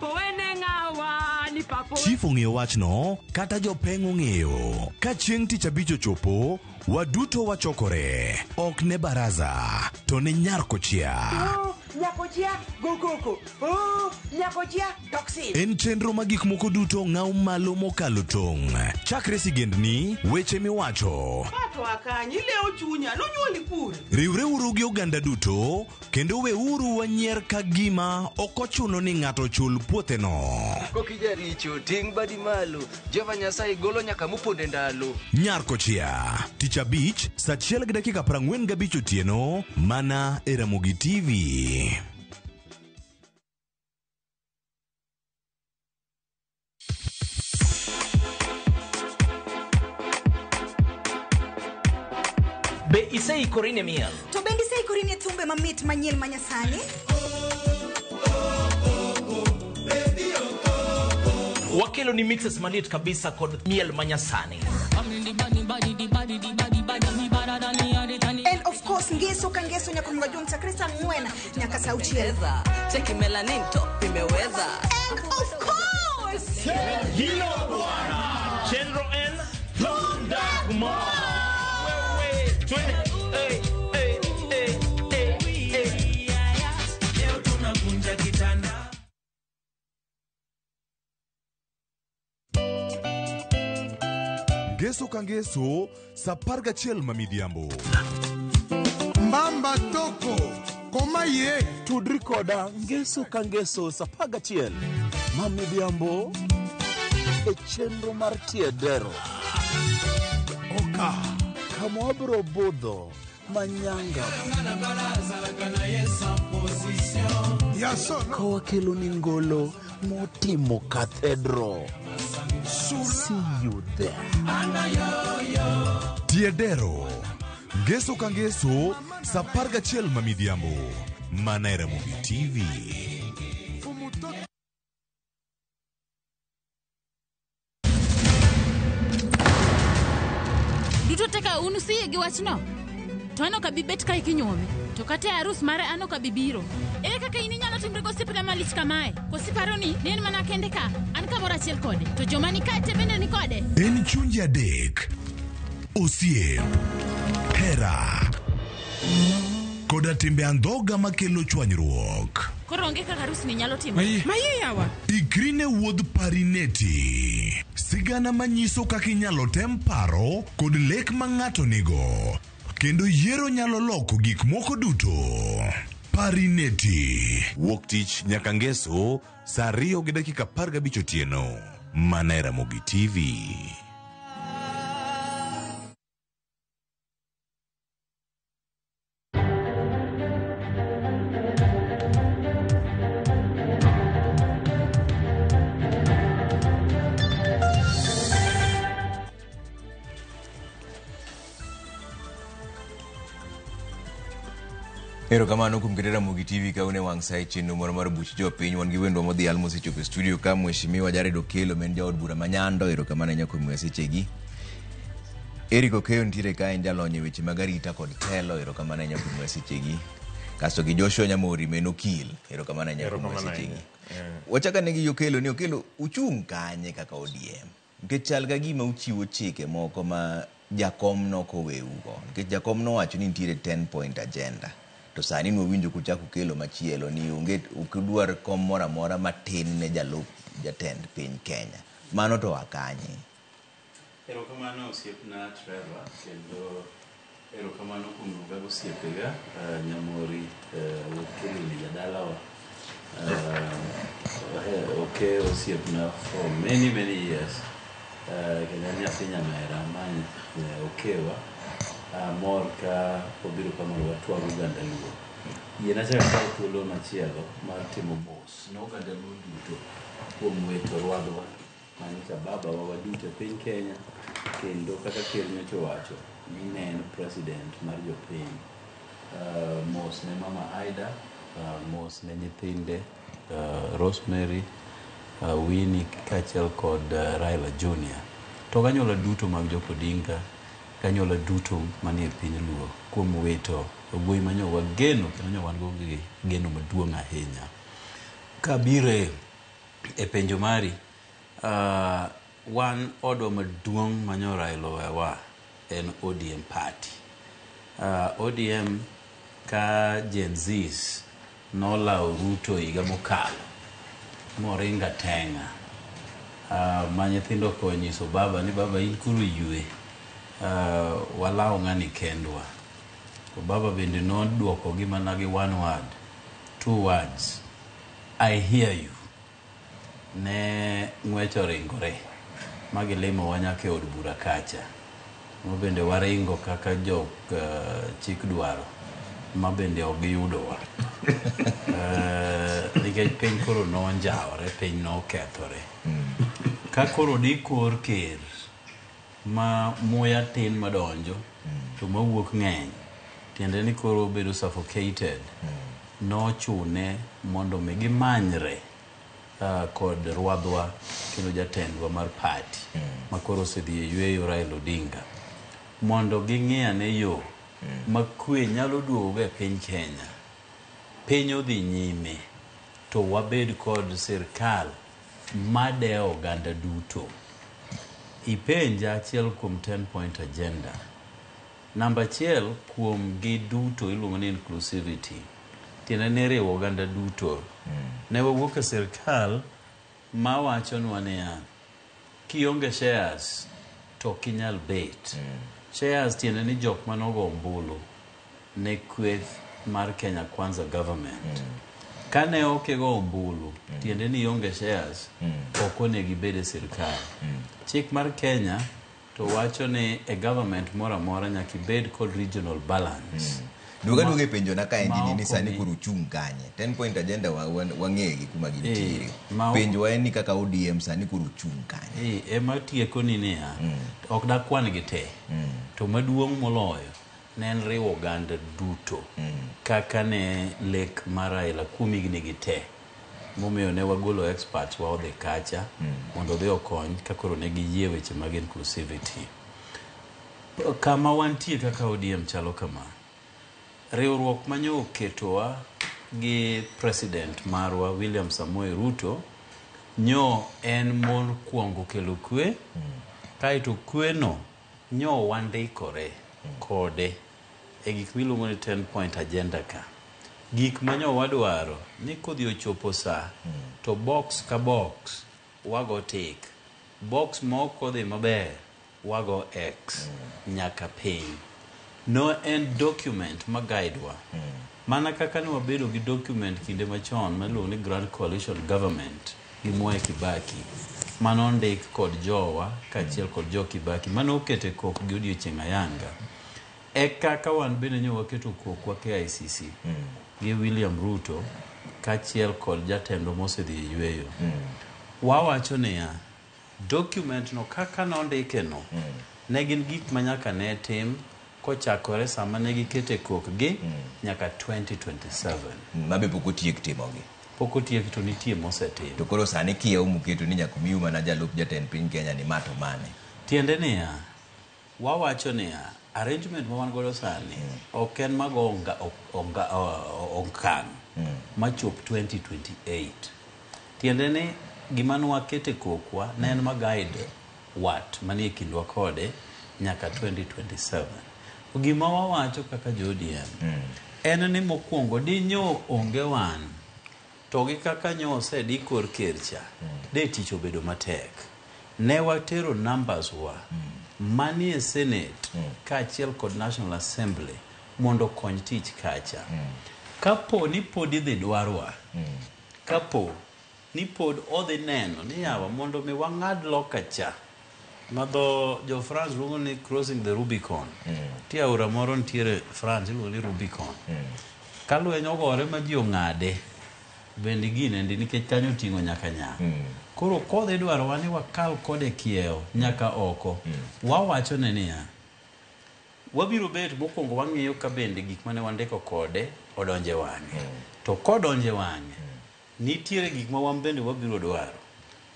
[SPEAKER 24] Chief ong'eyo wachno, kata jopeng' ong'eyo. Ka chieng' tich abich ochopo, waduto wachokore. Ok ne baraza, to ne nyar kochia. En chenro ma gik moko duto ng'aw malo mokalo tong'. Chakre sigendni, weche miwacho. Riwreuru gi oganda duto, kendo weuru wanyier ka gima ok ochuno ni ng'ato chul puotheno.
[SPEAKER 28] Kokijaricho, ting' badi malo, Jehova Nyasaye golo nyaka moponde ndalo.
[SPEAKER 24] Nyar kochia, tich abich, saa 1:45 otieno, mana e Ramogi TV.
[SPEAKER 13] Be iseikori ne miel?
[SPEAKER 29] To bende iseikori ne thumbe mamit manyien manyasani?
[SPEAKER 13] Wakelo ni mixes maliet kabisa kod miel manyasani.
[SPEAKER 29] And of course ngeso ka ngeso nyaka mga chakre saa 4 nyaka saa 6.
[SPEAKER 30] Cheki melanin top imeweza.
[SPEAKER 29] And of course
[SPEAKER 21] Hilo bwana. Chenro N Thunder Kumar.
[SPEAKER 24] Ngeso Ngeso ka ngeso sa 11 ma midhiambo.
[SPEAKER 27] Mbamba toko koma ye
[SPEAKER 13] Tudri koda ngeso ka ngeso sa 11 ma midhiambo e chenro mar Tiedero.
[SPEAKER 27] Oka
[SPEAKER 13] kama wabiro budho manyanga ka wakelo ni ngolo motimo cathedral. See you there.
[SPEAKER 24] Tiedero. Ngeso ka ngeso sa 11 ma midhiambo. Mana e Ramogi TV.
[SPEAKER 11] Duto te ka un usiyie gi wachno? To an ok abi bet kae kinyuome. To kata e arus mare an ok abi biro. Ere kaka in inyalo timri gosiepna malich kamae? Koso iparo ni ne en mana kende ka? An kamoro achiel kode. To joma ni kae te bende ni kode.
[SPEAKER 24] En chunje adek. Osiep. Hera. Koda timbe andhoga makelo chwanyruok.
[SPEAKER 11] Koro onge kaka arusni nyalo timore.
[SPEAKER 6] Maye yawa.
[SPEAKER 24] Ikri ne wuodh Parineti. Sigana manyiso kaka inyalo tem paro kod lek ma ng'ato nigo. Kendo yiero nyalo loko gik moko duto. Parineti. Wuok tich nyaka ngeso saa 2:15 otieno. Mana e Ramogi TV.
[SPEAKER 1] Erokamano kuom keto Ramogi TV ka un e wang' sa e chenro moro mar buch jopiny. Wan gi wendwa modhial mosechopo e studio ka Mheshimiwa Jared Okello ma en jaod bura ma Nyando. Erokamano ahinya kuom miyowa sechegi. Eric Okeyo nitiere ka en jalony e weche mag arita kod telo. Erokamano ahinya kuom miyowa sechegi. Kasto gi Joshua Nyamori ma en okil. Erokamano ahinya kuom miyowa
[SPEAKER 4] Erokamano
[SPEAKER 1] sechegi.
[SPEAKER 4] ahinya.
[SPEAKER 1] Wachak ane gi Okello ni Okello uchung' kanye kaka ODM? Nikech chal ka gima uchiwo chike moko ma jakom nokoweugo. Nikech jakom nowacho ni nitiere 10 point agenda. To sani nwawinjo kuchako ukelo machielo ni onge ok udwar kom moro amora matin ne jalup jatend piny Kenya. Mano to oa kanye?
[SPEAKER 14] Erokamano osiepna Trevor, kendo erokamano kuom luonga gosiepega Nyamori wuod Kilili jadalawa. Oke osiepna for many many years. Kendo en nyathi nyamera ma okewa. Amor ka obiro ka mondo watwag oganda Luo. Yiena achako akaw thuolo machielo mar timo mos ne oganda Luo duto kuom wito rwadhwa manyicha babawa waduto e piny Kenya kendo kaka ker nyocha owacho ni ne en president mar jopiny. Mos ne mama Aida, mos ne nyithinde Rosemary, Winnie kaachiel kod Raila Junior. To ganyuola duto mag Jok Odinga, ganyuola duto manie piny Luo kuom wito wuoyi manyo wageno kendo nyo wan go gi geno maduong' ahinya. Kabire e penjo mari, wan odwa maduong' manyo Raila owewa en ODM party. ODM ka Gen Zs nolawo Ruto higa mokalo moringa teng'a ma nyithindo konyiso baba ni baba in koro ywe walawo ng'ani kendwa. To baba bende noduoko gi mana gi one word, two words, I hear you. Ne ng'wech oringore ma gilimowa nyaka e od bura kacha. Ma bende waringo kaka jok chik dwaro ma bende ok giyudowa. Nikech piny koro nonjawore, piny nokethore. Ka koro di kor ker ma muya tin madonjo to mawuok ng'eny, tiende ni koro obedo suffocated. Nochune mondo mi gimanyre kod rwadhwa kendo jatendwa mar party ma koro osedhi e yweyo Raila Odinga mondo ging'i ane yo ma kwe nyalo duogo e piny Kenya. Piny odhi nyime to wabed kod sirkal madewo oganda duto. Ipenja achiel kuom 10 point agenda. Namba achiel kuom gi duto iluongo ni inclusivity. Tiende ni riwo oganda duto. Ne wawuok e sirkal mawachonwa niya, kionge shares To ok inyal bet. Shares tiende ni jok manogo ombulu ne kweth mar Kenya Kwanza government. Kane ok igo ombulu, tiende ni ionge shares, ok onego ibed e sirkal. Chik mar Kenya to wacho ni e government moro amora nyaka ibed kod regional balance.
[SPEAKER 1] Duoga duoga e penjona kaendi
[SPEAKER 14] Ma
[SPEAKER 1] ni ni
[SPEAKER 14] ok
[SPEAKER 1] sani
[SPEAKER 14] omi-
[SPEAKER 1] koro uchung' kanye. 10 point agenda wang'e gi kuma gintiere.
[SPEAKER 14] Ma ok-
[SPEAKER 1] Penjowa en ni kaka ODM sani koro uchung' kanye.
[SPEAKER 14] Ema tieko ni niya, ok dakwan gi te. To maduong' moloyo ne en riwo oganda duto. Kaka ne lek mar Raila kuom higni gi te. Momiyo ne wagolo experts wa odhi kacha mondo odhi okony ka koro ne giyie weche mag inclusivity. Kama wantie kaka ODM chalo kama. Riwruok manyo oketowa gi president marwa William Samoei Ruto nyo en mokwongo kelo kwe kaeto kweno nyo wandikore kode e gik miluongo ni 10 point agenda ka gik manyo wadwaro ni kodhi ochopo sa to box ka box wago tick box mok odhi maber wago x nyaka piny no en document ma guide wa mana kaka ne wabedo gi document kinde machon miluongo ni Grand Coalition Government gi Mwai Kibaki manondik kod jowa kaachiel kod jo Kibaki mane okete kok gi odiochieng' ayanga e kaka wan bende nyo waketo kokwa KICC gi William Ruto kaachiel kod jatendwa mosedhi e yweyo wawacho niya document no kaka nondike no ne gin gik ma nyaka ne tim kochakore sama ne gikete kokgi nyaka 2027
[SPEAKER 1] Mabe pok otiek timogi.
[SPEAKER 14] Pok otiek to nitie mosetim.
[SPEAKER 1] To koro sani kiewo muketo ni nyaka miu mana jalup jatend piny Kenya ni ma to mane.
[SPEAKER 14] Tiende niya, wawacho niya, arrangement ma wan godo sani ok en mago okang' machop 2028. Tiende ni gima nwakete kokwa ne en ma guide wat manie kindwa kode nyaka 2027. Gima wawacho kaka jo ODM en ni mokwongo dinyo onge wan to gi kaka nyo osedi kor ker cha de tich obedo matek. Ne watero numbers wa manie Senate kaachiel kod National Assembly mondo okony tich kacha. Kapo ni pod idhi dwarwa, kapo ni pod odhi neno ni yawa mondo mi wang'ad loka cha ma dho jo France luongo ni crossing the Rubicon. Nitie aora moro nitiere France iluongo ni Rubicon. Ka lweny ogore ma ji ong'ade, bende ginendi nikech kanyo oting'o nyaka nyang'. Koro kodhi dwarowa ni wakal kode kiewo nyaka oko, wawacho ne niya, wabiro bet mokwongo wang'iyo ka bende gik mane wandiko kode odonje wang'e. To kodonje wang'e, nitiere gik ma wan bende wabiro dwaro.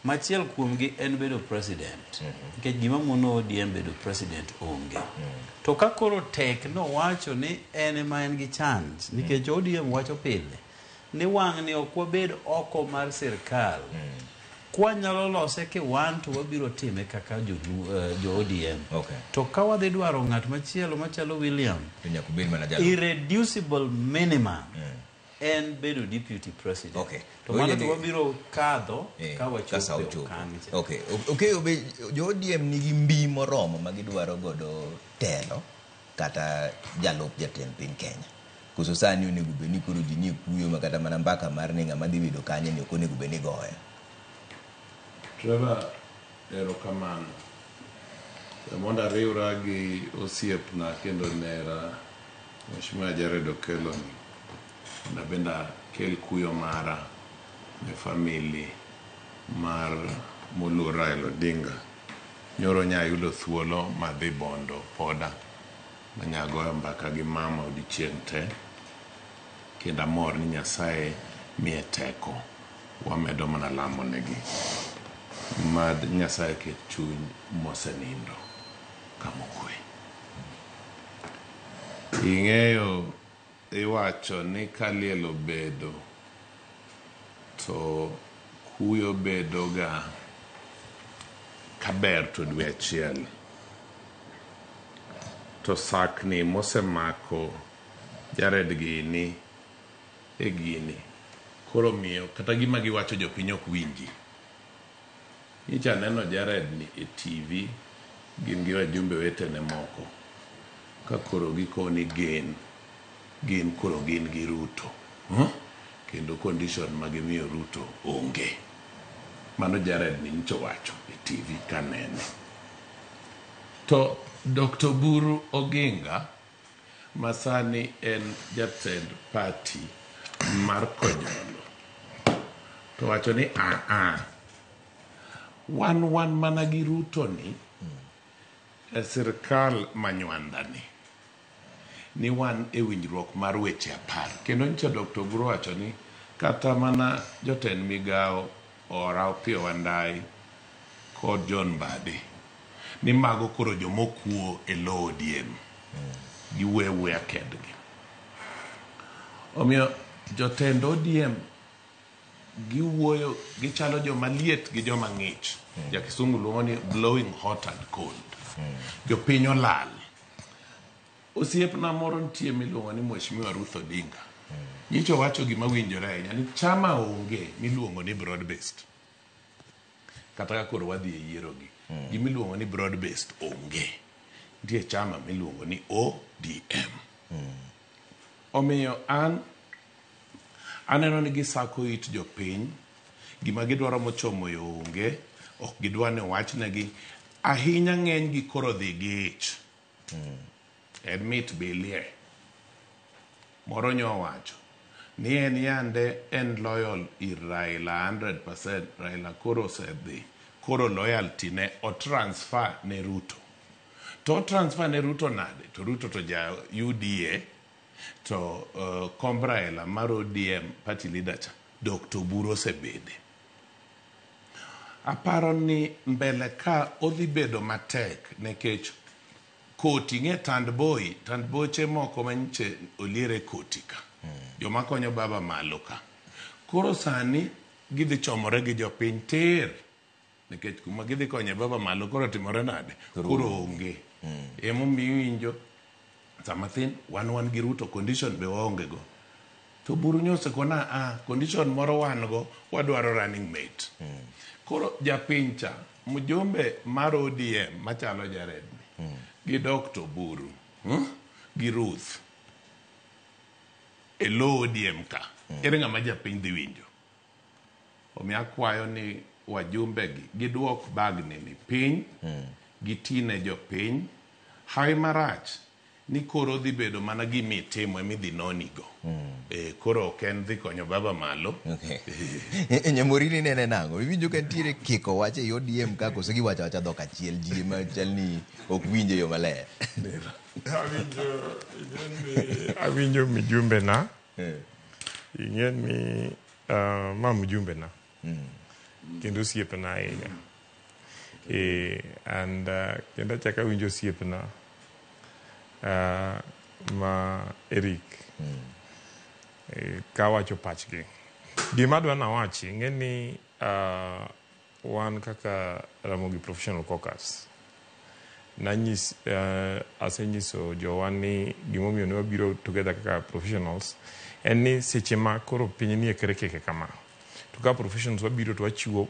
[SPEAKER 14] Machiel kuomgi en bedo president. Nikech gima mono ODM bedo president onge. To ka koro tek nowacho ni en ema en gi chance, nikech ODM wacho pile ni wang'ni ok wabed oko mar sirkal. Kwanyalo lose kiwan to wabiro time kaka jo ODM. To ka wadhi dwaro ng'at machielo machalo William,
[SPEAKER 1] To nyaka obed mana jalup.
[SPEAKER 14] irreducible minimum en bedo deputy president. To mano to wabiro kadho ka
[SPEAKER 1] Ka sa
[SPEAKER 14] wachopo e
[SPEAKER 1] ochopo.
[SPEAKER 14] okang' cha.
[SPEAKER 1] Okay. Okay, obe jo ODM nigi mbi moromo ma gidwaro godo telo kata jalup jatend piny Kenya. Koso sani onego bed ni koro ji nie kuyo ma kata mana mbaka mar ni ng'ama dhi bedo kanye ni ok onego bed ni goyo.
[SPEAKER 4] Trevor, erokamano. Mondo ariwra gi osiepna kendo nera Mheshimiwa Jared Okello ni. Mondo abende akel kuyo mara ne family mar moluor Raila Odinga. Nyoro nya ayudo thuolo madhi Bondo Poda manya goyo mbaka gi mama odiochieng' te kendo amor ni Nyasaye miye teko. Wamedo mana lamo negi. Mad Nyasaye ket chuny mosenindo kamokwe. Ing'eyo iwacho ni ka liel obedo to kuyo bedo ga kaber to dwe achiel. To sakni mosemako Jared gini e gini koro miyo kata gima giwacho jopiny ok winji. Nyicha aneno Jared ni e TV Gin gi wajumbe wetene moko ka koro gikoni gin gin koro gin gi Ruto. Huh? Kendo condition ma gimiyo Ruto onge. Mano Jared ni nyicho wacho e TV kanene. To Dr. Oburu Oginga ma sani en jatend party mar Kojolo to wacho ni aa wan wan mana gi Ruto ni e sirkal manywanda ni ni wan e winjruok mar weche apar kendo nyicha Dr. Oburu wacho ni kata mana jotend migawo Ora Opiyo Wandayi kod John Mbadi ni mago koro jomokuo e lo ODM giwuoyo awuoya kendgi. Omiyo jotend ODM giwuoyo gichalo joma liet gi joma ng'ich. Ja kisungu luongo ni blowing hot and cold. Jopiny olal. Osiepna moro nitie miluongo ni Mheshimiwa Ruth Odinga. Nyicha owacho gima winjore ahinya ni chama onge miluongo ni broad based. Kata ka koro wadhi e yiero gi. Gima iluongo ni broad based onge. Nitie chama miluongo ni ODM. Omiyo an aneno ni gisako it jopiny, gima gidwaro mochomo yo onge, ok gidwa ni owachnegi. Ahinya ng'eny gi koro dhi gi ich. En mit bilie. Moro nyo owacho ni en yande en loyal ir Raila 100%, Raila koro osedhi, koro loyalty ne o transfer ne Ruto. To o transfer ne Ruto nade? To Ruto to ja UDA, to uh, komb Raila mar ODM party leader cha, Dr. Oburu osebede. Aparo ni mbele ka odhi bedo matek nikech koti ing'e tand boi tand boche moko manyiche oliere koti ka joma konyo baba malo ka koro sani gidhi chomore gi jopiny tir nikech kuma gidhi konye baba malo koro timore nade koro onge emomiyo iwinjo sama thin wan wan gi Ruto condition be waonge go to Oburu nyo osekona a condition moro wan go wadwaro running mate koro japiny cha mjumbe mar ODM machalo Jared ni gi Dr. Oburu gi Ruth e lo ODM ka ere ng'ama japiny dhi winjo omiyo akwayo ni wajumbe gi giduok bagni ni piny gitine jopiny hawi marach ni koro dhi bedo mana gima itimo ema idhi nonigo e, koro ok en dhi konyo baba malo
[SPEAKER 1] Okay. Nyamorini nene nang'o? Iwinjo ka nitiere kiko wach ei ODM ka koso giwacho awacha dhok achiel ji ema chal ni ok winj e yo maler.
[SPEAKER 3] Awinjo, ing'e ni awinjo mijumbe na. Ing'e ni ma mjumbe na. Kendo osiepna ahinya. And kendo achako awinjo osiepna ma Eric. Kawacho pachgi. Gima adwa nawachi, ing'e ni wan kaka Ramogi Professional Caucus, nanyis, asenyiso jowa ni gimomiyo ne wabiro together kaka professionals en ni seche ma koro piny nie kerekeke kama to ka professionals wabiro to wachiwo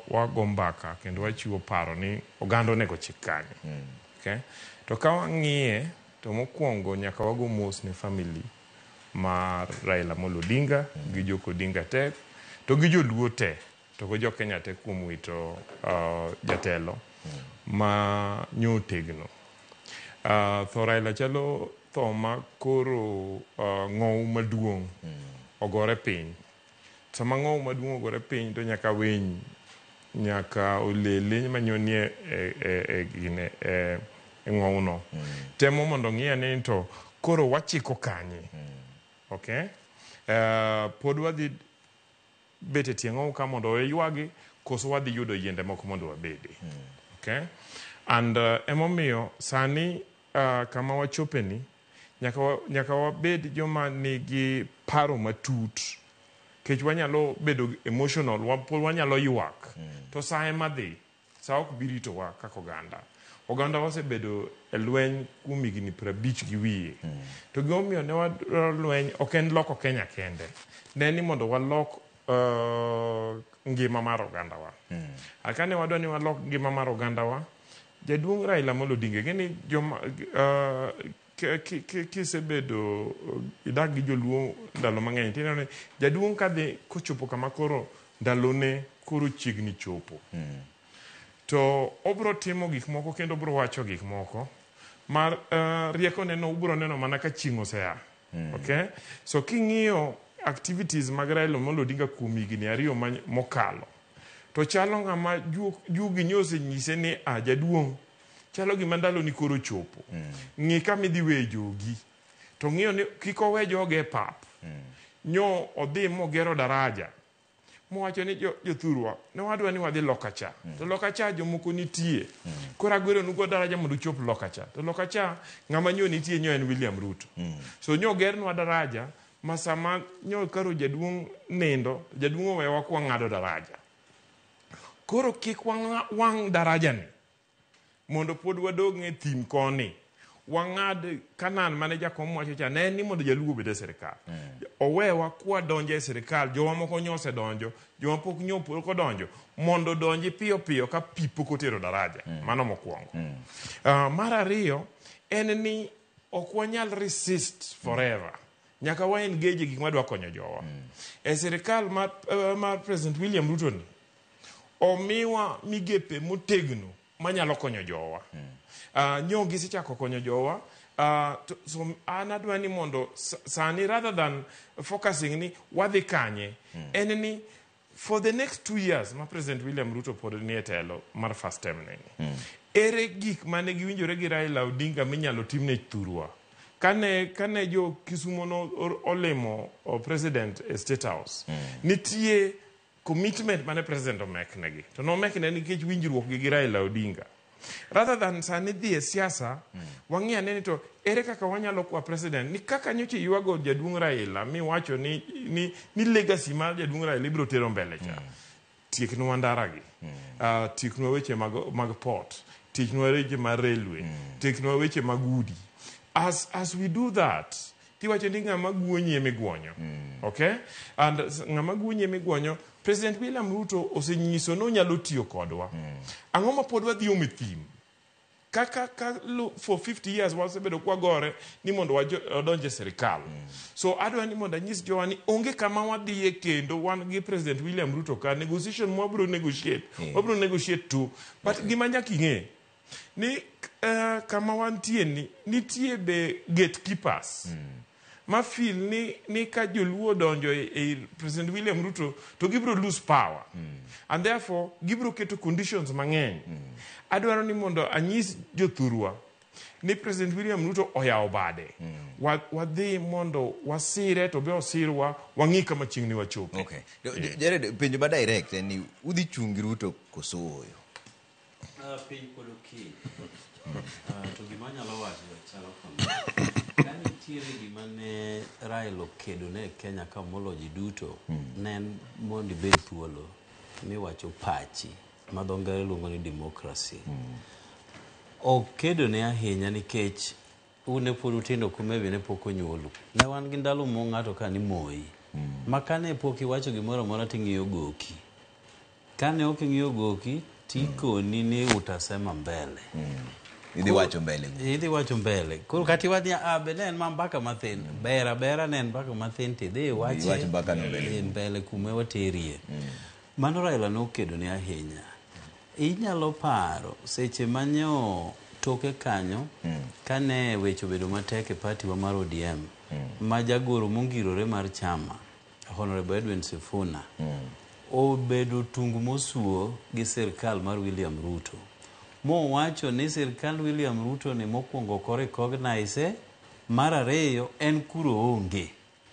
[SPEAKER 3] wago mbaka kendo wachiwo paro ni oganda onego chik kanye. Okay? To ka wang'iye to mokwongo nyaka wago mos ne family mar Raila Amolo Odinga gi Jok Odinga te to gi joluo te to gi jo Kenya te kuom wito jatelo ma nyo otegno. Tho Raila chalo tho ma koro ng'owu maduong' ogore piny. Sama ng'owu maduong' ogore piny to nyaka winy nyaka olele manyonie e ng'owuno temo mondo ng'i ane ni to koro wachiko kanye. Okay? Pod wadhi bet e tie ng'owu ka mondo waywagi koso wadhi yudo yiende moko mondo wabede. Okay? And emomiyo sani kama wachope ni nyaka wabed joma nigi paro matut kech wanyalo bedo emotional pod wanyalo ywak to sa ema dhi sa ok bi ritowa kaka oganda. Oganda osebedo e lweny kuom higni 50 gi wiye. To gimomiyo ne wadwaro lweny ok en loko Kenya kende. Ne ni mondo walok ngima mar ogandawa. Kane wadwa ni walok ngima mar ogandawa, Jaduong' Raila Amolo Odinga, ing'e ni joma kisebedo idak gi joluo ndalo mang'eny tineno ni jaduong' kadhi kochopo kama koro ndalone koro chiegni chopo to obro timo gik moko kendo obro wacho gik moko mar riekone no ubro neno mana ka chieng' osea. Okay? So king'iyo activities mag Raila Amolo Odinga kuom higni 2 mokalo to chalo ng'ama juogi nyo osenyise ni a jaduong' chalo gima ndaloni koro chopo. Ng'i kama idhi weye jogi. To ng'iyo ni kik owe joge e pap. Nyo odhi mogero daraja. Mowacho ni jothurwa ne wadwa ni wadhi loka cha. To loka cha jomoko nitie. Koro agweronu go daraja mondo uchop loka cha. To loka cha ng'ama nyo nitie nyo en William Ruto. So nyo gernwa daraja ma sama nyo karo jaduong' nindo, jaduong' owewa kwa ng'ado daraja. Koro kik wang' daraja ni mondo pod wadog e thim koni. Wang'ad Kanan mane jakom wacho cha ne en ni mondo jaluo obed e sirikal. Owewa kwa donjo e sirikal, jowa moko nyo osedonjo, joma pok nyo pok odonjo, mondo odonji piyo piyo ka pi pok otero daraja. Mano mokwongo. Mar ariyo en ni ok wanyal resist forever. Nyaka wa engage e gik madwa konyo jowa. E sirikal mar President William Ruto ni, omiwa migepe motegno manyalo konyo jowa. Nyo gisechako konyo jowa. So an adwa ni mondo sani rather than focusing ni wadhi kanye, en ni for the next 2 years ma President William Ruto pod nie telo mar first term neni. Ere gik mane giwinjore gi Raila Odinga minyalo timne thurwa? Kane jo Kisumo no olimo president e State House, nitie commitment mane president omeknegi. To nomekne nikech winjruok gi Raila Odinga. Rather than sani dhi e siasa, wang'i ane ni to ere kaka wanyalo kwa president ni kaka nyocha iywago jaduong' Raila miwacho ni legacy mar jaduong' Raila ibiro tero mbele cha. Tieknwa ndara gi. Tieknwa weche mag port. Tieknwa weche mar railway. Tieknwa weche mag udi. As we do that, tiwacho ni ng'ama guonyi emiguonyo. Okay? And ng'ama guonyi emiguonyo, President William Ruto osenyiso ni onyalo tiyo kodwa. Ang'o ma pod wadhi omo e thim? Kaka ka for 50 years wasebedo kwagore ni mondo wadonj e sirikal. So adwa ni mondo anyis jowa ni onge kama wadhiye kendo wan gi President William Ruto ka negotiation mwabiro negotiate. Wabiro negotiate too. But gima nyaka ing'e ni kama wantie ni nitie be gatekeepers ma feel ni ka joluo odonjo e President William Ruto to gibiro lose power and therefore gibiro keto conditions mang'eny. Adwaro ni mondo anyis jothurwa ni President William Ruto oyawo bade. Wadhi mondo wasire to be osirwa wang'i kama chieng' ni wachope.
[SPEAKER 1] Okay. Jared, penjo ma direct en ni udhi chung' gi Ruto koso ooyo?
[SPEAKER 14] Piny pod okinyi. To gima anyalo wacho chalo kama. Ka nitiere gima ne Raila okedo ne e Kenya ka molo ji duto, ne en mondo ibed thuolo miwacho pachi ma dho ngere luongo ni democracy. Okedo ne ahinya nikech un ne pod utindo kuma be ne pok onyuolu. Ne wan gi ndalo mo ng'ato ka ni Moi. Ma kane pok iwacho gimoro amora ting'iyo goki. Kane ok ing'iyo goki tikoni ni utasema mbele.
[SPEAKER 1] Idhi wacho mbele.
[SPEAKER 14] Idhi wacho mbele. Koro kata iwach ni ah be ne en ma mbaka mathin. Ber abera ne en mbaka mathin tidhi iwache.
[SPEAKER 1] Iwach mbaka no mbele.
[SPEAKER 14] Mbele kuma waterie. Mano Raila nokedo ne ahinya. Inyalo paro seche manyo toke kanyo kane weche obedo matek e party wa mar ODM ma jagoro mongirore mar chama Honorable Edwin Sifuna obedo tungu mosuo gi sirkal mar William Ruto mowacho ni sirkal William Ruto ni mokwongo ok recognize, mar ariyo en kuro onge,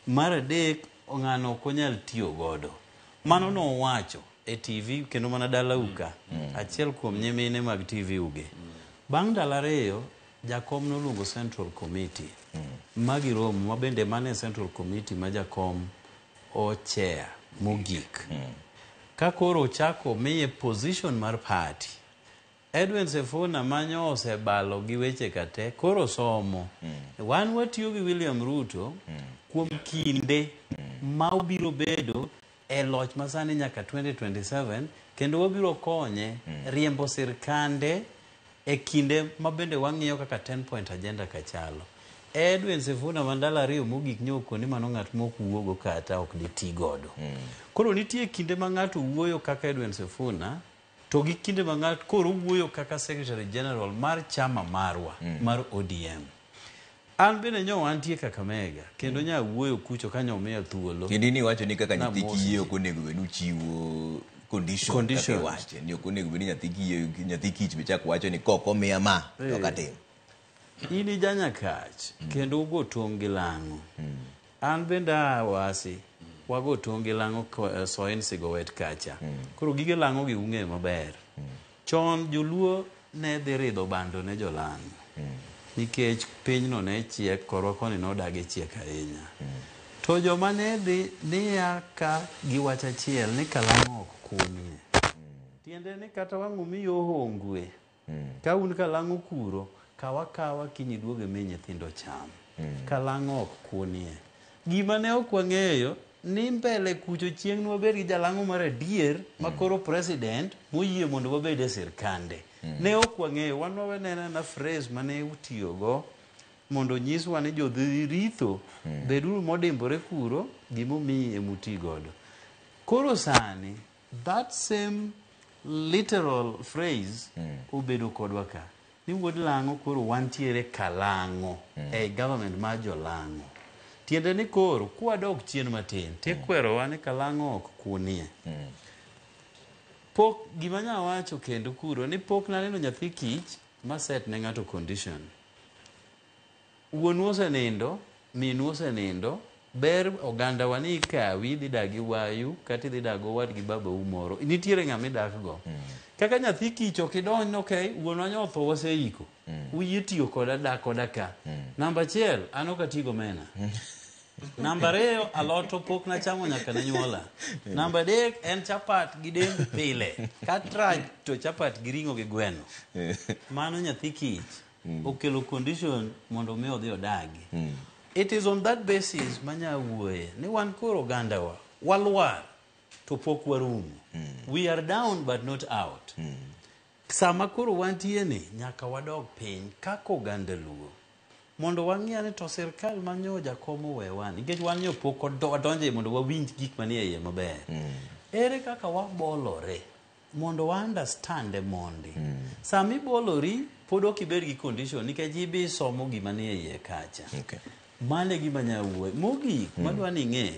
[SPEAKER 14] mar adek ng'ano ok onyal tiyo godo. Mano nowacho e TV kendo mana dalau ka achiel kuom nyimine mag TV uge. Bang' ndalo 2 jakom noluongo Central Committee magiromo ma bende mane Central Committee ma jakom ochair mogik. Ka koro ochako miye position mar party Edwin Sifuna manyo osebalo gi weche ka te koro somo. Wan watiyo gi William Ruto kuom kinde ma obiro bedo e loch masani nyaka 2027 kendo wabiro konye riembo sirkande E kinde ma bende wang'iyo kaka 10 point agenda kachalo. Edwin Sifuna ma ndalo ariyo mogik nyo okoni mano ng'at mok wuogo kata ok diti godo. Koro nitie kinde ma ng'ato wuoyo kaka Edwin Sifuna to gi kinde ma ng'ato koro wuoyo kaka Secretary General mar chama marwa mar ODM. An bende nyo wantie Kakamega kendo nya wuoyo kucho ka nyo miya thuolo.
[SPEAKER 1] Kendo in iwacho ni kaka nyathi
[SPEAKER 14] Namosi
[SPEAKER 1] kiye
[SPEAKER 14] ji.
[SPEAKER 1] ok onego bed ni uchiwo condition kaka
[SPEAKER 14] Conditions.
[SPEAKER 1] iwache ni ok onego bed ni nyathi kiye nyathi kich be chak wacho ni kok omiya ma to ok atim.
[SPEAKER 14] In ijanyakach kendo ugo tong' gi lang'o. An bende aa wasi wago tong' gi lang'o soin sigowet kacha. Koro gige lang'o gi ung'eyo maber. Chon joluo ne dhi ridho bando ne jolang'o. Nikech pinyno ne chiek korwa koni nodagi chiek ahinya. To joma ne dhi niya ka gi wach achiel ni kalang'o ok kunie. Tiende ni kata wang' omiyi ohongwe. Ka un kalang'o kuro, kawa kawa kiny iduog imi nyithindo cham. Kalang'o ok kunie. Gima ne ok wang'eyo ni mbele kucho chieng' nwabed gi jalang'o mar adier ma koro president moyie mondo wabed e sirkande. Ne ok wang'eyo, wan wawenena na phrase mane utiyogo mondo onyiswa ni jodhi ritho beduru modimbore kuro gimomiyi emuti godo. Koro sani that same literal phrase obedo kodwa ka ni wuod lang'o koro wantiere kalang'o ei government mar jolang'o. Tiende ni koro kwadok chien matin tikwerowa ni kalang'o ok kunie. Pok gima nya wacho kendo kuro ni pok naneno nyathi kich ma set ne ng'ato condition. Wuonu osenindo, minu osenindo, ber ogandawa ni ikawi idhi dak gi wayu kata idhi dak gowadgi babau moro. Nitiere ng'ama idak go. Kaka nyathi kich ok idonj ni okay, wuonwa nyo otho waseiko. Uyie tiyo koda dak koda ka. Namba achiel, an ok ati gomena. Namba ariyo, alot to pok nachamo nyaka ne nyuola. Namba adek, en chapat gi dengu pile. Katrach to chapat gi ring'o gi gweno. Mano nyathi kich okelo condition mondo mi odhi odagi. It is on that basis manya wuoye ni wan koro ogandawa walwar to pok warumo. We are down but not out. Sama koro wantie ni nyaka wadog piny kaka oganda luo mondo wang'i ni to sirkal manyo jakom owewa nikech wan nyo pok wadonje mondo wawinj gik manie iye maber. Ere kaka wabolore mondo wa understand mondi. Sama ibolori pod ok ibed gi condition nikech ibi somo gima nie iye kacha.
[SPEAKER 1] Okay.
[SPEAKER 14] Mano e gima nya wuoye. Mogik madwa ni ing'e,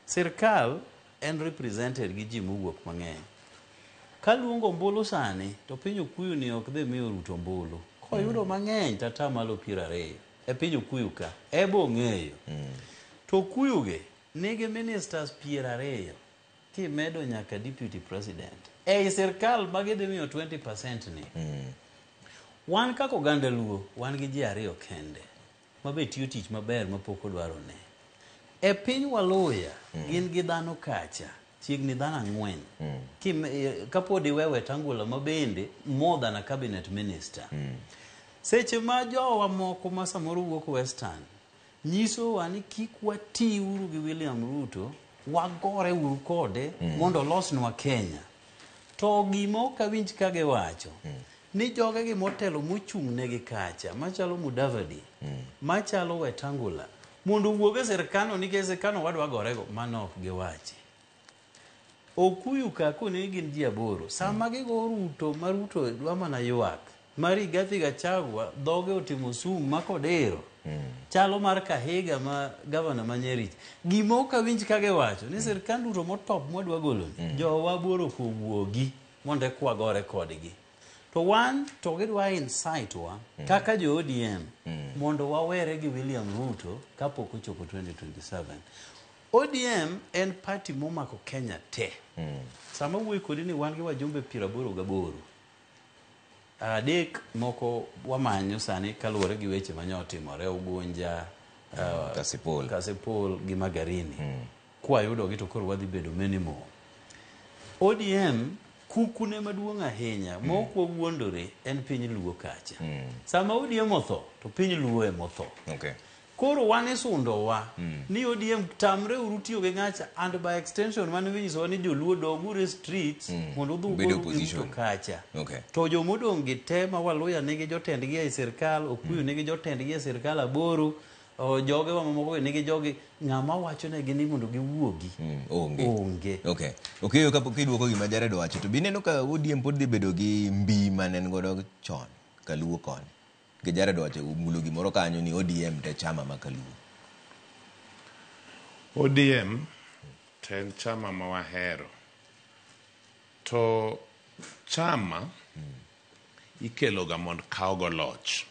[SPEAKER 14] sirkal en represented gi ji mowuok mang'eny. Kaluongo ombulu sani to piny Okuyu ni ok dhi miyo Ruto ombulu. Koyudo mang'eny to atamalo 20 e piny Okuyu ka. Ebo ong'eyo. To Okuyu gi nigi ministers 20 kimedo nyaka deputy president. Ei sirkal ma gidhi miyo 20% ni. Wan kaka oganda Luo, wan gi ji ariyo kende mabe tiyo tich maber mapok odwaro ne. E piny Waluya, gin gi dhano kacha, chiegni dhano 4. Kapod iwe Wetangula ma bende more than a cabinet minister. Seche ma jowa moko ma samoro wuok Western nyisowa ni kik wati uru gi William Ruto, wagore uru kode mondo olosnwa Kenya. To gima ok awinj ka giwacho ni jogegi motelo mochung' negi kacha machalo Mudavadi, machalo Wetangula mondo owuog e sirkandno nikech sirkandno wadwa gorego, mano ok giwachi. Okuyu ka koni gin ji 8, sama gigo Ruto ma Ruto dwa mana ywak ma Rigathi Gachagua dhoge otimo sum ma kodiro chalo mar Kahiga ma gavana ma Nyeri. Gima ok awinj ka giwacho ni sirkand Ruto motop mwadwa goloni jowa 8 ok owuogi mondo eka wagore kodgi. To wan to gidwa incite wa kaka jo ODM mondo wawere gi William Ruto kapok ochopo 2027. ODM en party momako Kenya te. Sama wuoyo kodi ni wan gi wajumbe 88. 3 moko wamanyo sani kaluwore gi weche manyo otimore Ugunja, Kasipul gi Magarini. Kwayudogi to koro wadhi bedo many more. ODM kukune maduong' ahinya ma ok wawuondore en piny Luo kacha. Sama ODM otho to piny Luo ema otho.
[SPEAKER 1] Okay.
[SPEAKER 14] Koro wan isundowa ni ODM tamre uru tiyo gi ng'acha and by extension mane winyisowa ni joluo doguru e streets mondo udhi
[SPEAKER 1] Ubed
[SPEAKER 14] ugoru gi
[SPEAKER 1] opposition.
[SPEAKER 14] Ruto kacha.
[SPEAKER 1] Okay.
[SPEAKER 14] To jomodong' gi te ma Waluya nigi jotendgi ei sirkal, Okuyu nigi jotendgi e sirkal aboro, jogewa mamoko gi nigi jogi, ng'ama wachonegi ni mondo giwuogi
[SPEAKER 1] Onge.
[SPEAKER 14] Onge.
[SPEAKER 1] Okay. Okeyo kapok idwoko gima Jared owacho to bineno ka ODM pod dhi bedo gi mbi mane en godo chon kaluo koni. Nikech Jared owacho omulo gimoro kanyo ni ODM te chama ma kaluo.
[SPEAKER 4] ODM to en chama ma wahero. To chama ikeloga mondo kawgo loch.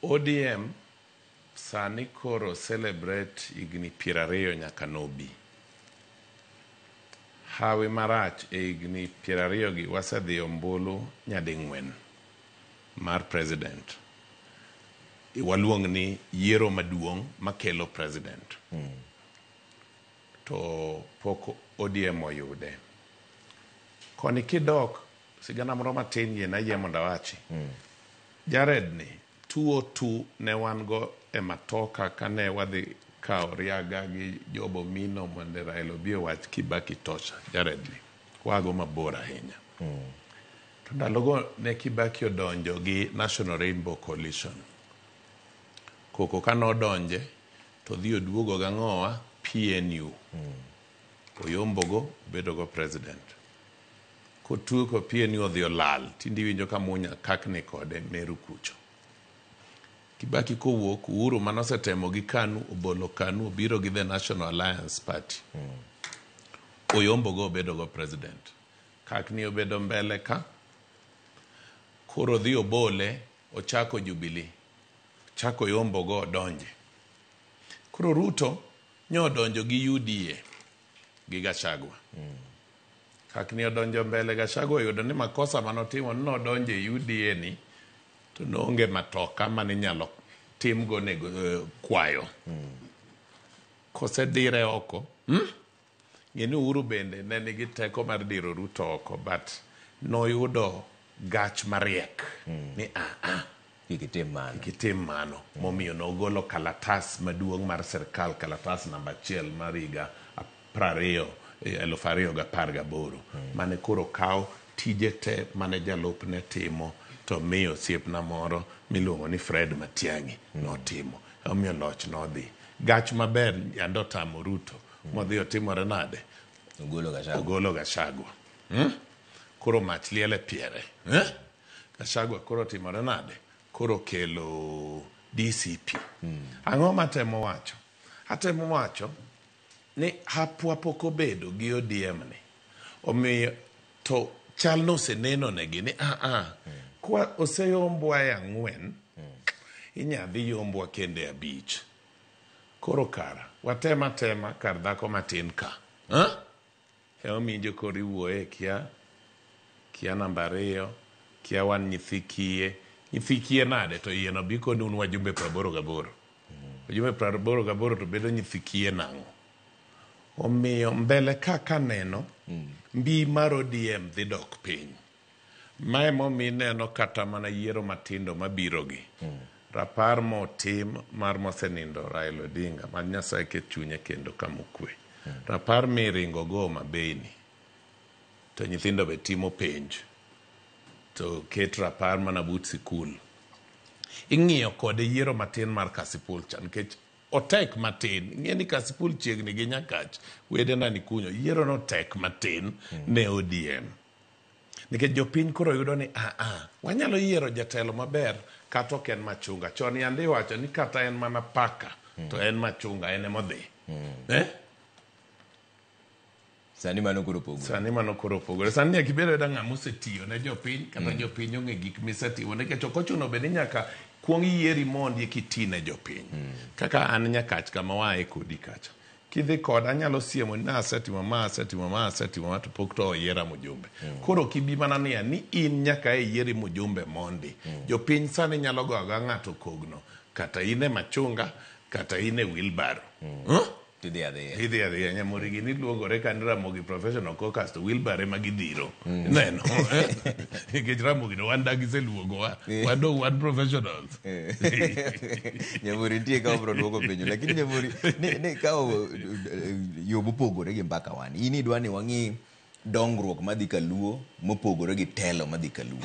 [SPEAKER 4] ODM sani koro celebrate higni 20 nyaka nobi. Hawi marach e higni 20 gi wasedhi ombulu nyading'wen mar president. Waluong ni yiero maduong' makelo president. To pok ODM oyude. Koni kidok, sigana moro matin yiena ayie mondo awachi. Jared ni 202 ne wan go e matoka kane wadhi kawo Riaga gi Jobo Mino mondo Raila obi owach Kibaki tosha. Jared ni wago mabor ahinya. To ndalogo ne Kibaki odonjo gi National Rainbow Coalition. Koko ka nodonje to dhi oduogo gang'owa PNU. Oyombogo obedogo president. Kotuo PNU odhi olal, tinde iwinjo ka Munya kakni kode Meru kucho. Kibaki kowuok, Uhuru manosetemo gi KANU, obolo KANU, obiro gi the National Alliance Party. Oyombogo obedogo president. Kakni obedo mbele ka, koro dhi obole, ochako Jubilee. Ochako oyombogo odonje. Koro Ruto nyo odonjo gi UDA gi Gachagua. Kakni odonjo mbele Gachagua oyudo ni makosa manotimo ni nodonjo e UDA ni to noonge matoka mane inyalo timgo nego kwayo. Kosedire oko, Ng'e ni Uhuru bende ne nigi teko mar diro Ruto oko, but noyudo gach mariek ni
[SPEAKER 1] Kik itim mano.
[SPEAKER 4] Kik itim mano. Momiyo nogolo kalatas maduong' mar sirkal, kalatas namba 1 mar higa 2018, mane koro kawo tije te mane jalupne timo to miyo osiepna moro miluongo ni Fred Matiang'i notimo. Omiyo loch nodhi. Gach maber yande otamo Ruto. Modhi otimore nade?
[SPEAKER 1] Ogolo Gachagua.
[SPEAKER 4] Ogolo Gachagua. Koro mach liel e piere. Eh? Gachagua koro otimore nade? Koro kelo DCP. Ang'o matemo wacho? Atemo wacho ni hapwa pok obedo gi ODM ni. Omiyo to chal noseneno negi ni kwa oseyombwa e 4, inya dhi yombwa kendo e 5. Koro kara watema tema kar dhako matin ka. Emomiyo koro iwuoye kia namba 2, kia wan nyithi kiye. Nyithi kiye nade to yie no bi koni un wajumbe 88. Wajumbe 88 to bedo nyithi kiye nang'o? Omiyo mbele ka kaneno, mbi mar ODM dhi dok piny. Mae momiyo ineno kata mana yiero matindo mabiro gi. Rapar motim mar mosenindo Raila Odinga, mad Nyasaye ket chunye kendo kama okwe. Rapar miringo go Homa Bay ni, to nyithindo be timo penj. To ket rapar mana but sikul. Ing'iyo kode yiero matin mar Kasipul cha, nikech otek matin. Ing'e ni Kasipul chiegni gi Nyakach, wedena ni kunyo. Yiero no tek matin ne ODM. Nikech jopiny koro yudo ni wanyalo yiero jatelo maber kata ok en machunga. Chon yande iwacho ni kata en mana paka to en machunga, en emodhi.
[SPEAKER 1] Sani mano koro opogore.
[SPEAKER 4] Sani mano koro opogore. Sani nyaka ibed abeda ng'ama osetiyo ne jopiny kata jopiny ong'e gik misetimo nikech ok ochuno bed ni nyaka kuong yieri mondi eka iti ne jopiny. Kaka an Nyakach kama waaye kodi kacha. Kidhi koda anyalo siemo ni asetimo ma, asetimo ma, asetimo ma to pok to oyiera mjumbe. Koro ok ibi mana niya ni in nyaka e yieri mjumbe mondi. Jopiny sani nyalo goyo agoya ng'ato kogno kata in e machunga kata in e wheelbarrow.
[SPEAKER 1] Tidhi adhiya.
[SPEAKER 4] Idhi adhiya. Nyamori gini luongore ka ni Ramogi Professional Caucus to wheelbarrow ema gidhiro. Neno. Nikech Ramogi to wan dagiseluongowa. Wan dong wan professionals.
[SPEAKER 1] Nyamori nitie ka obro duoko penjo lakini Nyamori ni kawo yo mopogore gi mbaka wan. In idwa ni wang'i dongruok madhi kaluo mopogore gi telo madhi kaluo.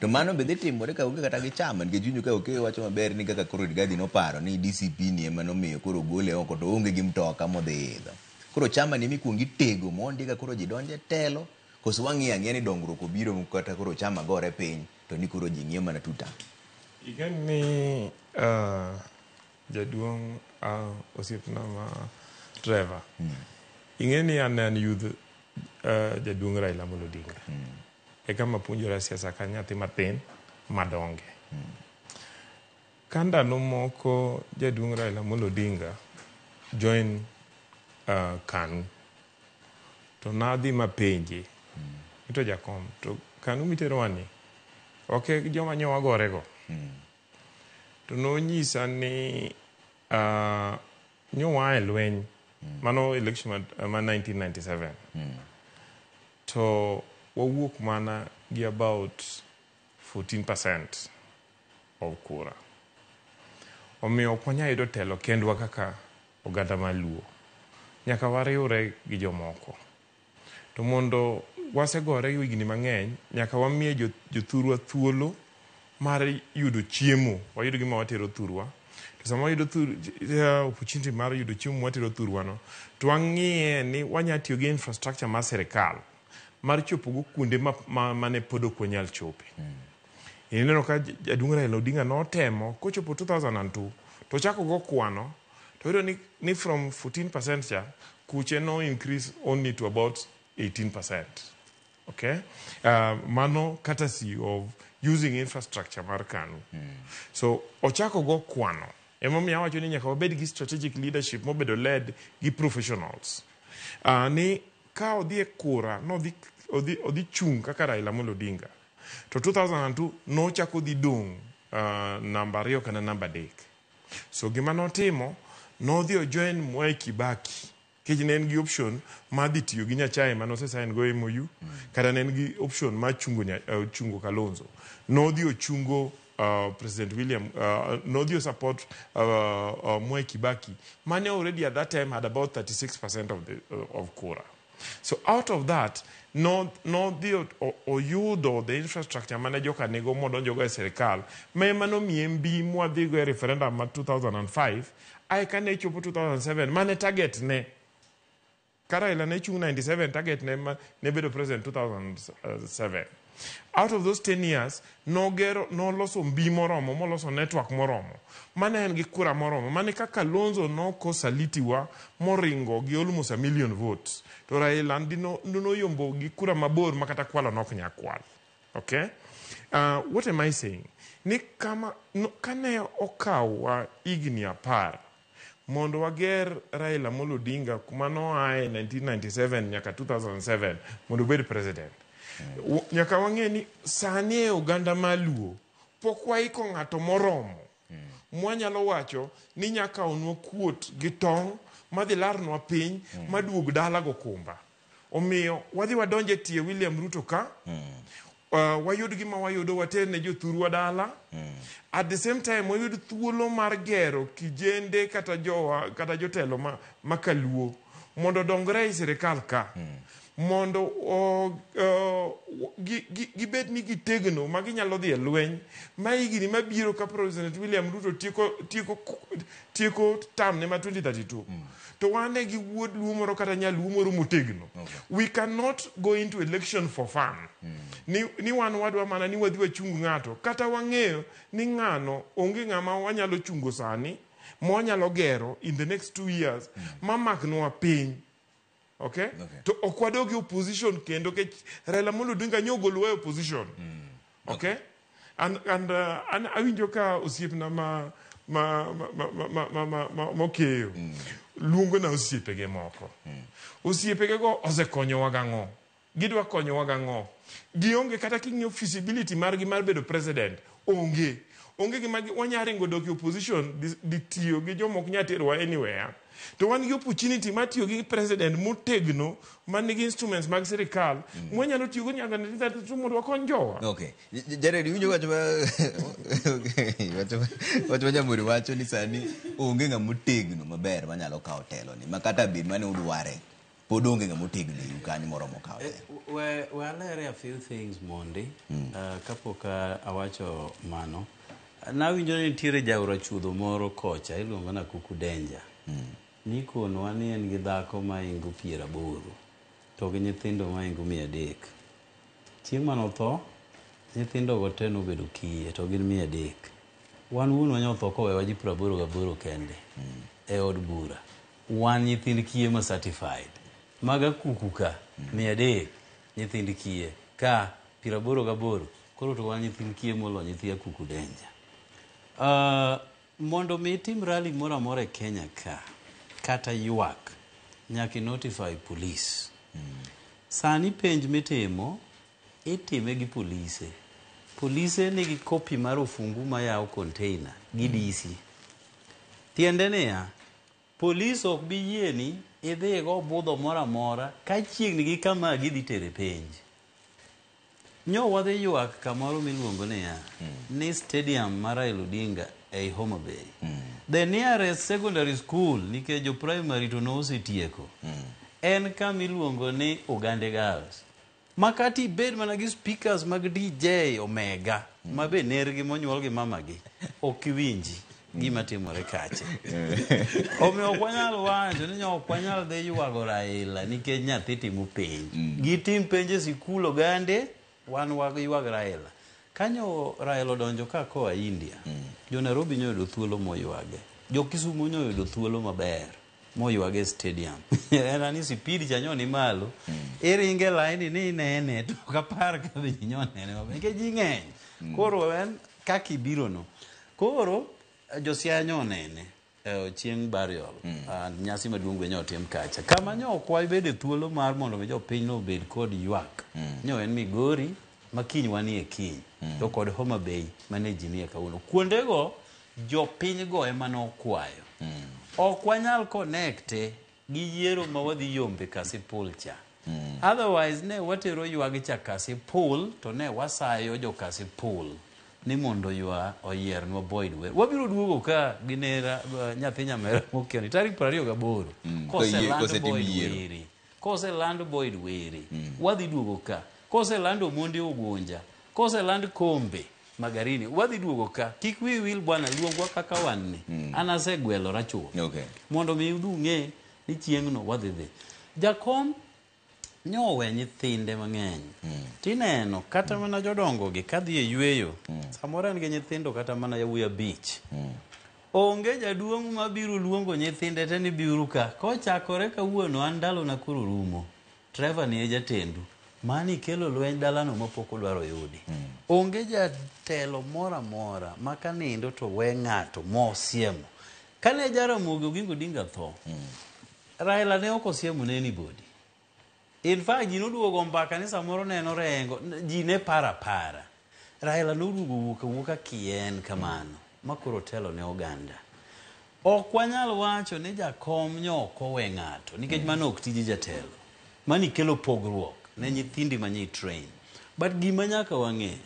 [SPEAKER 1] To mano be dhi timore ka onge kata gi chama nikech winjo ka Okeyo wacho maber ni kaka koro Rigathi noparo ni DCP ni ema nomiyo koro ogole oko to onge gi mtoka modhi idho. Koro chama ni ema itego mondi ka koro ji donjo e telo koso wang'iyo ang'iya ni dongruok obiro kata koro chama gore piny to ni koro ji ng'iyo mana tuta.
[SPEAKER 3] Ing'e ni jaduong' osiepna ma Trevor. Ing'e ni an an youth jaduong' Raila Amolo Odinga. E kama puonjora siasa ka nyathi mathin madonge. Ka ndalo moko jaduong' Raila Amolo Odinga join KANU to nadhi mapenje ni to jakom to KANU miterowa ni ok e joma nyo wagorego. To nonyisa ni nyo waa e lweny mano election ma 1997 to wawuok mana gi about 14% of kura. Omiyo ok wanyal yudo telo kendwa kaka oganda mar Luo. Nyaka wariwre gi jomoko. To mondo wasegore higni mang'eny, nyaka wamiye jothurwa thuolo mar yudo chiemo. Wayud gima watero thurwa. To sama wayudo opportunity mar yudo chiemo mwatero thurwa no, to wang'iye ni wanya tiyo gi infrastructure mar sirikal mar chopo go kuonde mane pod ok wanyal chope. Ineno ka jaduong' Raila Odinga notemo kochopo 2002 to chako go kwano to yudo ni from 14% cha kuche no increase only to about 18%. Okay? Mano courtesy of using infrastructure mar KANU. So ochako go kwano. Emomiyo awacho ni nyaka wabed gi strategic leadership mobedo led gi professionals. Ni ka odhi e kura, nodhi odhi chung' kaka Raila Amolo Odinga. To 2002 nochako dhi dong' namba 2 kata namba 3. So gima notimo, nodhi ojoin Mwai Kibaki. Nikech ne en gi option mar dhi tiyo gi Nyachae mane osesign go MOU, kata ne en gi option mar chungo Kalonzo. Nodhi ochungo President William, nodhi o support Mwai Kibaki, mane already at that time had about 36% of the of kura. So out of that, nodhi oyudo the infrastructure mane joka nigo modonjogo e sirikal, ma ema nomiye mbi mwadhigo e referendum mar 2005, ae kane chopo 2007, mane target ne. Ka Raila ne chung' 97, target ne ne bedo president 2007. Out of those 10 years, nogero, noloso mbi moromo, moloso network moromo. Mane en gi kura moromo. Mane kaka Kalonzo nokosalitiwa moringo gi almost 1 million votes. To Raila noyombo gi kura mabor ma kata kwalo nok nyal kwal. Okay? What am I saying? Ni kama, no, kane okawa higni 10 mondo wager Raila Amolo Odinga kuma noae 1997 nyaka 2007 mondo obed president. Nyaka wang'e ni sani e oganda mar Luo pok waiko ng'ato moromo mwanyalo wacho ni nyaka onwa kuot gi tong' madhi larnwa piny maduog dala gokumba. Omiyo wadhi wadonje tie William Ruto ka wayud gima wayudo water ne jothurwa dala. At the same time wayud thuolo mar gero kijende kata jowa kata jotelo ma kaluo mondo odongre e sirikal ka. Mondo gibed ni gitegno ma ginyalo dhi e lweny ma higni mabiro ka President William Ruto tieko term ne ma 2032. To wane gi wuod Luo moro kata nyaluo moro motegno. We cannot go into election for fun. Ni wan wadwa mana ni wadhi wachung ng'ato. Kata wang'eyo ni ng'ano onge ng'ama wanyalo chungo sani ma wanyalo gero in the next 2 years mamaknwa piny. Okay? To ok wadog e opposition kendo kech Raila Amolo Odinga nyo ogolowa e opposition. Okay? And an awinjo ka osiepna ma mokeyo luongo na osiepege moko. Osiepege go osekonyowa gang'o? Gidwa konyowa gang'o? Gionge kata king'iyo feasibility margi mar bedo president. Onge. Onge gima wanya ringo dok e opposition di tiyo gi joma ok nyal terowa anywhere. To wan gi opportunity mar tiyo gi president motegno man nigi instruments mag sirikal mwanyalo tiyogo nyaka 1932 mondo wakony jowa.
[SPEAKER 1] Okay. Jared, iwinjo wach ma okay, wach ma Jamhuri wacho ni sani onge ng'ama otegno maber manyalo kawo telo ni ma kata bed mane udware pod onge ng'ama otegno e iu kanyo moromo kawo telo.
[SPEAKER 14] We alere a few things mondi kapok awacho mano. Nawinjo ni nitiere jaura chuodho moro kocha iluongo na Kuku Danger. Nikonwa ni en gi dhako maingo 80 to gi nyithindo maingo 300. Chieng' manotho, nyithindo go te nobedo kiye to gin 300. Wan wuonwa nyotho kowewa ji 88 kende e od bura. Wan nyithind kiye ma certified. Maga kuku ka 300 nyithind kiye ka 88 koro to wan nyithind kiye molo nyithi Akuku Danger. Mondo mi itim rally moro amora e Kenya ka kata ywak nyaka i notify police. Sani penj mitimo itime gi polise. Polise nigi kopi mar ofungu mayawo container gi DC. Tiende niya, polis ok bi yieni idhi go budho moro amora ka chiegni gi kama gidhi tere penj. Nyo wadhi ywak kamoro miluongo niya ni stadium mar Raila Odinga ei Homa Bay. The nearest secondary school nikech jo primary to nosetieko en kama iluongo ni Ogande Girls. Makati ibed mana gi speakers mag DJ Omega ma be nergi monyuol gi mamagi ok iwinji gima timore kacha. Omiyo ok wanyal wacho ni ok wanyal dhi ywago Raila nikech nyathi timo penj. Gitim penj e sikul Ogande, wan waywag Raila. Kanyo Raila odonjo ka koa India, jo Nairobi nyoyudo thuolo moywage. Jo Kisumu nyoyudo thuolo maber moywage e stadium. En ani sipidi cha nyo ni malo. Iringe laini ni inene to ok apar ka be ji nyo nene maber nikech ji ng'eny. Koro en kaka ibiro no. Koro jo Siaya nyo nene chieng' burial. Nyasi maduong' be nyo otim kacha. Kama nyo ok wabedo e thuolo mar mondo mi jopiny no obed kod ywak. Nyo en Migori ma kiny wanie kiny. To kod Homa Bay mane ji nie kawuono. Kuondego jopiny go ema nokwayo. Ok wanyal connect gi yiero ma wadhi yombe Kasipul cha. Otherwise ne watero ywag cha Kasipul to ne wasayo jo Kasipul ni mondo ywa oyiernwa Boyd Were. Wabiro duogo ka gi nera nyathi nyamera mokioni tarik 28 koseland
[SPEAKER 1] Kosetim
[SPEAKER 14] Boyd
[SPEAKER 1] yiero.
[SPEAKER 14] Were. Koseland Boyd Were. Wadhi duogo ka. Koseland Omondi Ogunja. Koseland Kombe Magarini. Wadhi duogo ka. Kik wi wil bwana luongwa kaka wan ni. An asegwelora chuth.
[SPEAKER 1] Okay.
[SPEAKER 14] Mondo mi udung'e ni chieng'no wadhi dhi. Jakom nyowe nyithinde mang'eny. Tineno kata mana jodongo gi kadhi e yweyo. Samoro en gi nyithindo kata mana yawuoyi 5. Onge jaduong' mabiro luongo nyithinde te ni biuru ka. Kochakore kawuono an ndalona koro rumo. Trevor ni e jatendu. Mani kelo lweny dalano mapok odwaro yudi. Onge jatelo moro amora ma kanindo to we ng'ato mosiemo. Kane Jaramogi Oginga Odinga tho, Raila ne ok osiemo ne anybody. In fact, ji noduogo mbaka ni samoro ne en orengo, ji ne para para. Raila noduogo wuok awuoka kien kamano, ma koro telo ne oganda. Ok wanyal wacho ni jakom nyo ok owe ng'ato, nikech mano ok tij jatelo. Mani kelo pogruok ne nyithindi ma nyi train. But gima nyaka wang'e,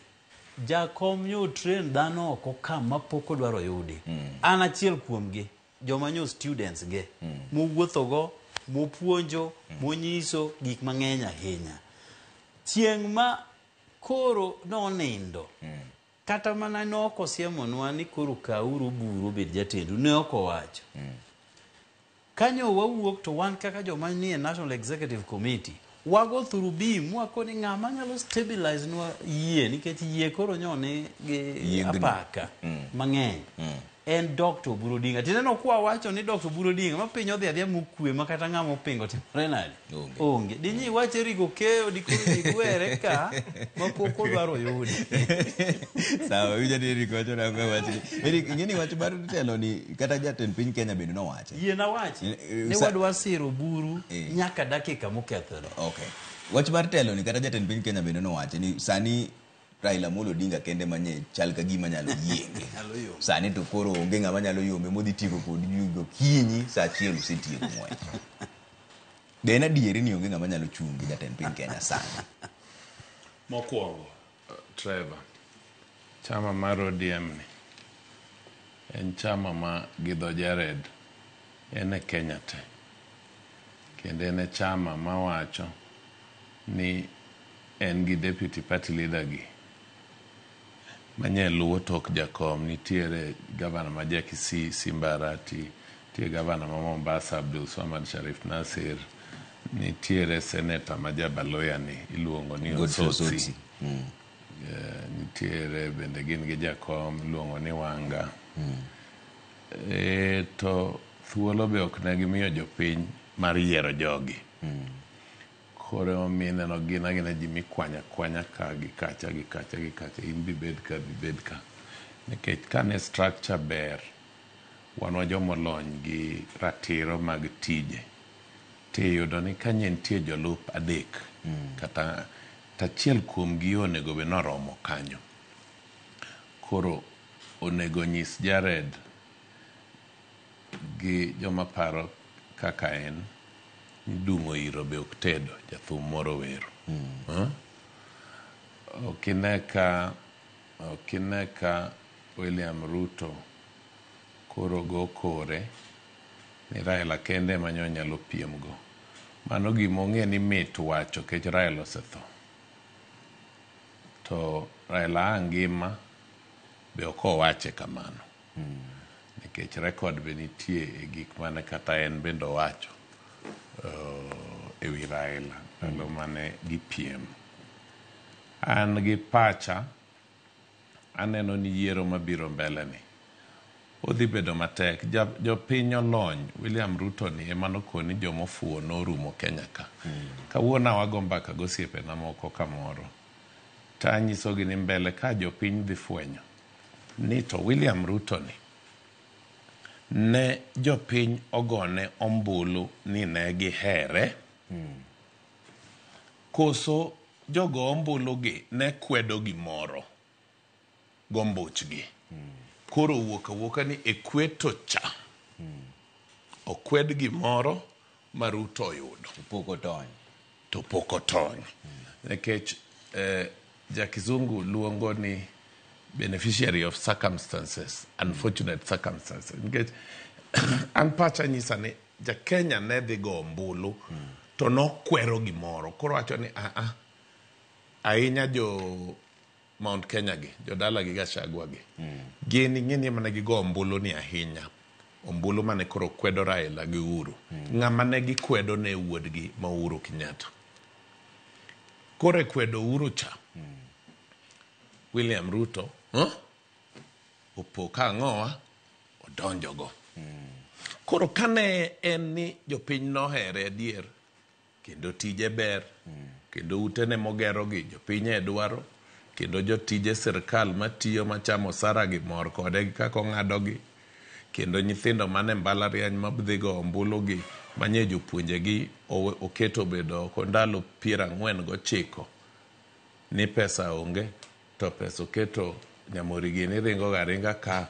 [SPEAKER 14] jakom nyo train dhano oko ka mapok odwaro yudi. An achiel kuomgi, joma nyo students ge, mowuothogo, mopuonjo, monyiso gik mang'eny ahinya. Chieng' ma koro nonindo, kata mana ne ok osiemonwa ni koro kauru buru obed jatendu, ne ok owacho. Kanyo wawuok to wan kaka joma nie National Executive Committee, wago thurubim wakoni ng'ama nyalo stabilize nwa yie, nikech yie koro nyoni gi apaka mang'eny. En Dr. Oburu Odinga. Tineno kwa wacho ni Dr. Oburu Odinga, ma piny odhi adhiya mokwe ma kata ng'ama opingo timore nade? Onge. Dinyi wach Eric Okeyo dikoro ji gwere ka mapok odwaro yudi.
[SPEAKER 1] Sawa, winjo ni Eric wacho nang'o e wachni. Eric, ing'e ni wach mar telo ni kata jatend piny Kenya bende nowache.
[SPEAKER 14] Yie nawachi ni wadwa siro Oburu nyaka dakika mokethore.
[SPEAKER 1] Okay. Wach mar telo ni kata jatend piny Kenya bende nowache ni sani Raila Amolo Odinga kende manye chal ka gima nyalo yienge. Sani to koro onge ng'ama nyalo yombe modhi tieko kod gokinyi saa achiel osetieko ng'wech. Be en adieri ni onge ng'ama nyalo chung' gi jatend piny Kenya sani?
[SPEAKER 4] Mokwongo, Trevor, chama mar ODM ni en chama ma gi dho Jared en e Kenya te. Kendo en e chama mawacho ni en gi deputy party leader gi manye luwo tok jakom nitiere gavana ma ja Kisii Simba Arati, nitie gavana ma Mombasa Abdul Swamad Sharif Nasir, nitiere seneta ma Jabaloya ni iluongo ni
[SPEAKER 1] Godfrey
[SPEAKER 4] Osotsi.
[SPEAKER 1] Osotsi.
[SPEAKER 4] Nitiere bende gin gi jakom iluongo ni Wanga. To thuolo be ok ne gimiyo jopiny mar yiero jogi. Koro emomiyo ineno gin agina ji mikwanya kwanya ka gi kacha gi kacha gi kacha in bibed ka bibed ka. Nikech kane structure ber, wan wa jomolony gi ratiro mag tije. Tiyudo ni kanye nitie jolup adek kata tachiel kuomgi onego bed noromo kanyo. Koro onego nyis Jared gi joma paro kaka en ni dung'o iro be ok tedo, jathum moro wero. Ok ine ka William Ruto koro go kore ni Raila kende ema nyo nyalo piem go. Mano gima ong'e ni mit wacho kech Raila osetho. To Raila a ngima be ok owache kamano. Nikech record be nitie e gik mane kata en bende owacho e wi Raila ndalo mane gipiem. An gi pacha aneno ni yiero mabiro mbele ni odhi bedo matek. Jopiny olony, William Ruto ni ema nokoni jomofuwo norumo Kenya ka. Kawuono wago mbaka gosiepena moko kamoro. To anyisogi ni mbele ka jopiny dhi fwenyo ni to William Ruto ni ne jopiny ogone ombulu ni ne gihere, koso jogo ombulu gi ne kwedo gimoro gombuchgi. Koro wuok awuoka ni e kweto cha okwed gimoro ma Ruto oyudo. To pok otony. Nikech ja kizungu luongo ni beneficiary of circumstances, unfortunate circumstances. Nikech an pacha nyisa ni ja Kenya ne dhi go ombulu to nokwero gimoro. Koro wacho ni a ahinya jo Mount Kenya gi, jodala gi Gachagua gi. Gin ing'e ni mane gigo ombulu ni ahinya. Ombulu mane koro kwedo Raila gi Uhuru. Ng'ama ne gikwedo ne wuodgi ma Uhuru Kenyatta. Koro e kwedo Uhuru cha, William Ruto opo ka ang'owa odonjogo. Koro kane en ni jopiny nohere adier, kendo tije ber, kendo utene mogerogi jopiny e dwaro, kendo jotije sirkal matiyo machamo osara gi mor kode gi kaka ong'adogi, kendo nyithindo mane mbalariany madhi go ombulu gi manye jopuonjegi oketo obedo oko ndalo 49 ni pesa onge to pesa oketo Nyamori gini ringo ga ringa ka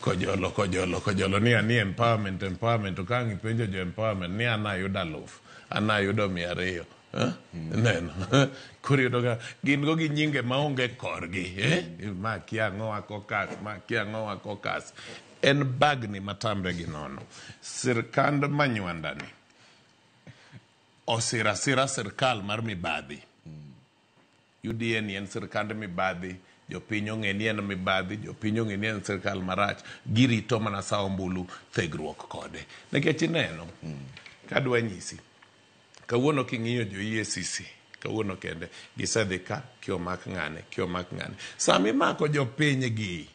[SPEAKER 4] kojolo kojolo kojolo ni ani empowerment empowerment to ka ang' ipenjo jo empowerment ni an ayudo 1000 an ayudo 200 neno koro iyudo ka gin go gi nyinge maonge korgi ma kia ang'owa kokas ma kia ang'owa kokas en bagni matamre gi nono. Sirkand Manywanda ni osiro asira sirkal mar mibadhi. UDA ni en sirkand mibadhi, jopiny ong'e ni en mibadhi, jopiny ong'e ni en sirkal marach, girito mana sa ombulu thegruok kode. Nikech ineno, kadwa nyisi, kawuono king'iyo jo EACC, kawuono kende, gisedhi ka, kiomak ng'ane, kiomak ng'ane. Sama imako jopiny gi,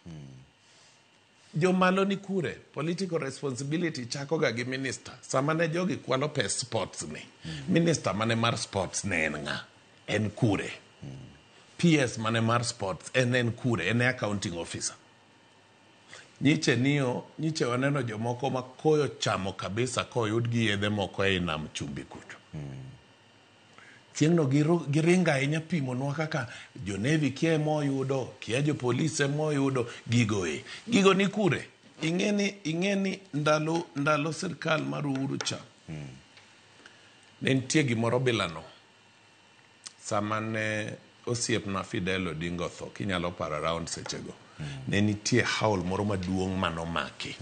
[SPEAKER 4] jomalo ni kure, political responsibility chako ga gi minister. Sama ne jogi kwalo pes sports ni, minister mane mar sports ne en ng'a? En kure? PS mane mar sports en kure? En e accounting officer. Nyiche niyo, nyiche waneno jomoko ma koyo chamo kabisa koyud gi yedhe moko ei nam chumbi kucho. Chieng'no giringo ahinya pimonwa kaka jo Navy kia emoyudo, kia jo polis emoyudo gigo e. Gigo ni kure? Ing'eni ndalo sirkal mar Uhuru cha. Ne nitie gimoro bilano. Sama ne osiepna Fidel Odinga otho, kinyalo paro around sechego. Ne nitie haul moro maduong' manomaki.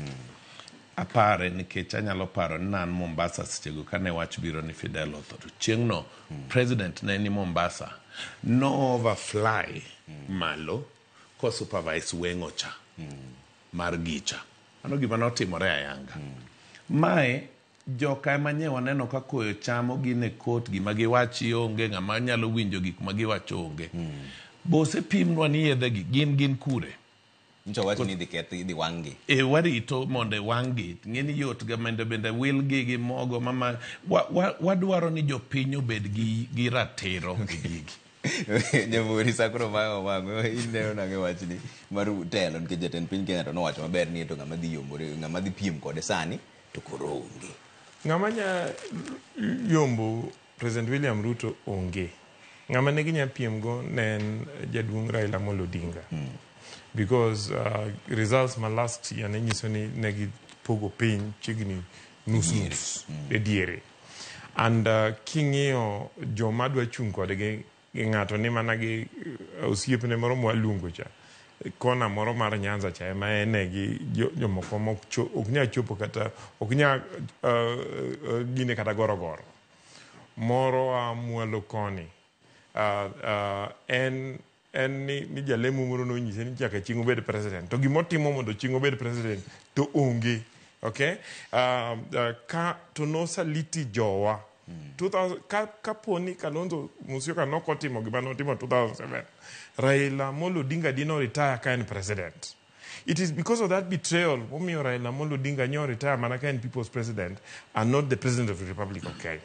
[SPEAKER 4] Apare nikech anyalo paro ni an Mombasa sechego kane wach biro ni Fidel otho. To chieng'no president ne ni Mombasa. No overfly malo ko supervise weng'o cha mar gicha. Mano gima notimore ayanga. Mae joka ema nye waneno ka koyo chamo gin e kot gima giwachi onge ng'ama nyalo winjo gik ma giwacho onge. Bose pimnwa ni yedhegi gin kure.
[SPEAKER 1] Ncho wacho ni idhi keth idhi wang'gi.
[SPEAKER 4] E warito mondo wang'gi. Ng'eni yot ga mende bende wilgi gi mogo mama wadwaro ni jopiny obed gi ratiro e gigi.
[SPEAKER 1] Nyamori sakro mayo wang'o ineno nang'e wachni mar telo nikech jatend piny Kenya to nowacho maber ni to ng'ama dhi yombore ng'ama dhi piem kode sani to koro onge.
[SPEAKER 3] Ng'ama nya yombo President William Ruto onge. Ng'ama ne ginya piem go ne en jaduong' Raila Amolo Odinga. Because results ma last year ne nyiso ni ne gipogo piny chiegni nus nus e diere. And king'iyo joma dwa chung' kodgi gi ng'ato ni mana gi osiepne moro mwaluongo cha kona moro mar Nyanza cha ema ene gi jomoko ok nyal chopo kata ok nyal gine kata gorogoro moro a mwalo koni en ni jalemo moro nonyise ni nyaka chieng' obed president to gimotimo mondo chieng' obed president to onge. Okay, ka to nosaliti jowa 2000 kapo ni Kalonzo Musyoka nokotimo gima notimo 2007, Raila Amolo Odinga dino retire ka en president. It is because of that betrayal momiyo Raila Amolo Odinga nyo retire mana ka en people's president and not the president of the Republic of Kenya.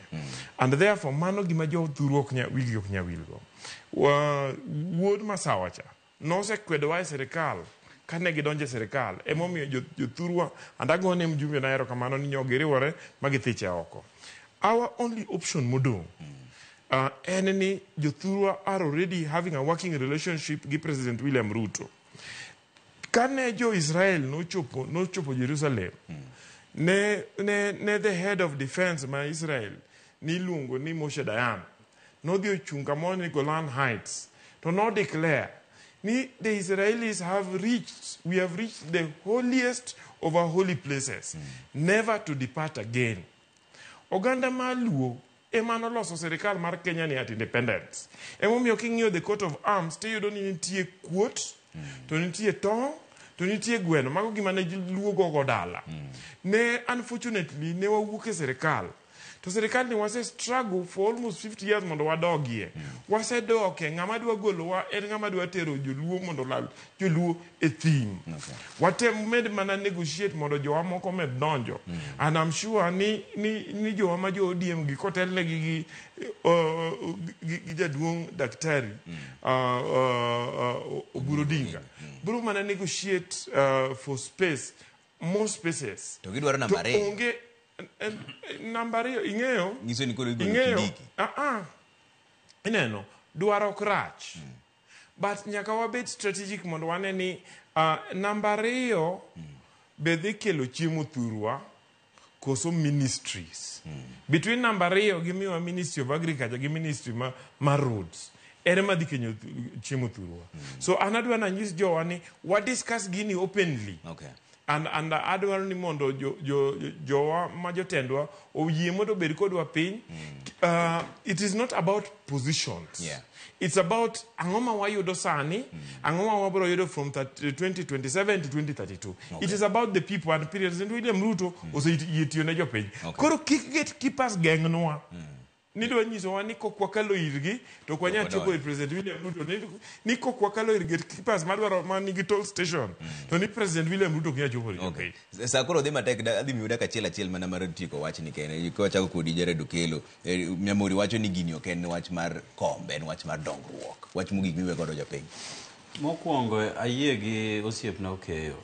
[SPEAKER 3] And therefore mano gima jothuru ok nya wigi ok nya wilgo. Wuod Masawa cha nosekwedowa e sirikal kane gidonjo e sirikal emomiyo jothurwa and agone mjumbe na erokamano ni nyo giriwore ma githiche oko. Our only option modong' en ni jothurwa are already having a working relationship gi President William Ruto. Kane jo Israel nochopo Jerusalem, ne the head of defense ma Israel niluongo ni Moshe Dayan nodhi ochung' kamoro ni Golan Heights to no declare ni the Israelis have reached, we have reached the holiest of our holy places, never to depart again. Oganda mar Luo ema noloso sirikal mar Kenya ni at independence. Emomiyo king'iyo the coat of arms tiyudo ni nitie kuot, to nitie tong', to nitie gweno. Mago gima ne Luo gogo dala. Ne unfortunately ne wawuok e sirikal. To sirikal ni wase struggle for almost 50 years mondo wadogie. Wasedoke, ng'ama dwa golowa en ng'ama dwa tero joluo mondo lal joluo e thim. Watem med mana negotiate mondo jowa moko med donjo. And I'm sure ni jowa ma jo ODM gi kotelnegi gi jaduong' daktari Oburu Odinga. Biro mana negotiate for space, more spaces.
[SPEAKER 1] To gidwaro namba ariyo.
[SPEAKER 3] Onge namba ariyo ing'eyo.
[SPEAKER 1] Nyiso ni koro igolo Kindiki.
[SPEAKER 3] Ineno, dwaro ok rach. But nyaka wabed strategic mondo wane ni namba ariyo be dhi kelo chiemo thurwa koso ministries. Between namba ariyo gi miwa Ministry of Agriculture gi Ministry ma roads. Ere ma dhi kenyo chiemo thurwa. So an adwa nanyis jowa ni wa discuss gini openly.
[SPEAKER 1] Okay.
[SPEAKER 3] And adwaro ni mondo jowa ma jotendwa oyie mondo obed kodwa piny. It is not about positions.
[SPEAKER 1] Yeah.
[SPEAKER 3] It's about ang'o ma wayudo sani, ang'o ma wabiro yudo from 2027 to 2032.
[SPEAKER 1] Okay.
[SPEAKER 3] It is about the people and President William Ruto oseyie tiyo ne jopiny.
[SPEAKER 1] Okay.
[SPEAKER 3] Koro kik gatekeepers geng'nwa. Nidwa nyisowa ni kok wakalo irgi to ok wanyal chopo ir President William Ruto. Ni kok wakalo ir gatekeepers madwaro manigi toll station to ni President William Ruto ok nyal chopo ir jopiny.
[SPEAKER 1] Sa koro dhi matek adhi miyo dakika achiel achiel mana mar tieko wachni kende. Kawachako kodi Jared Okello, Nyamori wacho ni gini ok en wach mar kombe, en wach mar dongruok. Wach mogik miwe godo jopiny.
[SPEAKER 14] Mokwongo ayie gi osiepna Okeyo.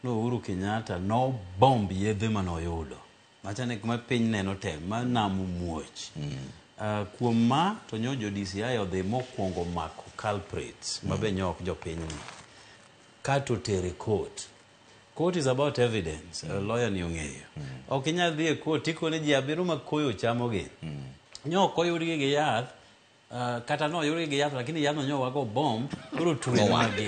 [SPEAKER 14] No Uhuru Kenyatta no bomb yedhe manoyudo. Machane kuma piny neno tem, ma nam muoch. Kuom ma to nyo jo DCI odhi mokwongo mako culprits ma be nyo ok jopinyni kato tere court. Court is about evidence. Lawyer ni ong'eyo. Ok inyal dhi e court tikone ji abiriyo ma koyo chamogi. Nyo ok oyudgi gi yath, kata noyudgi gi yath lakini yadhno nyo wago bomb koro twenwagi.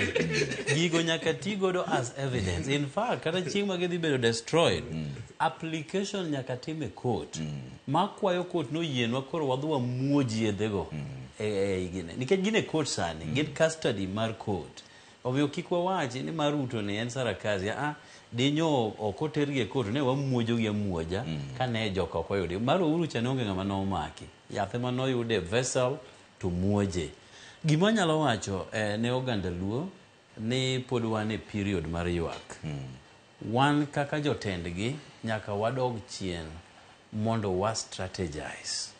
[SPEAKER 14] Gigo nyaka ti godo as evidence. In fact, kata chieng' ma gidhi bedo destroyed, application nyaka tim e court. Makwayo court noyienwa koro wadhi wamuoj yedhego e gine. Nikech gin e court sani, gin custody mar court. Omiyo kik wawachi ni mar Ruto ni en sarakazi. Dinyo ok otergi e court ne wamuojogi amuoja kane joka ok oyudi. Mar Uhuru cha ne onge ng'ama nomaki. Yath ema noyude vessel to muoje. Gima anyalo wacho ne oganda Luo ni pod wan e period mar ywak. Wan kaka jotendgi nyaka wadog chien mondo wa strategize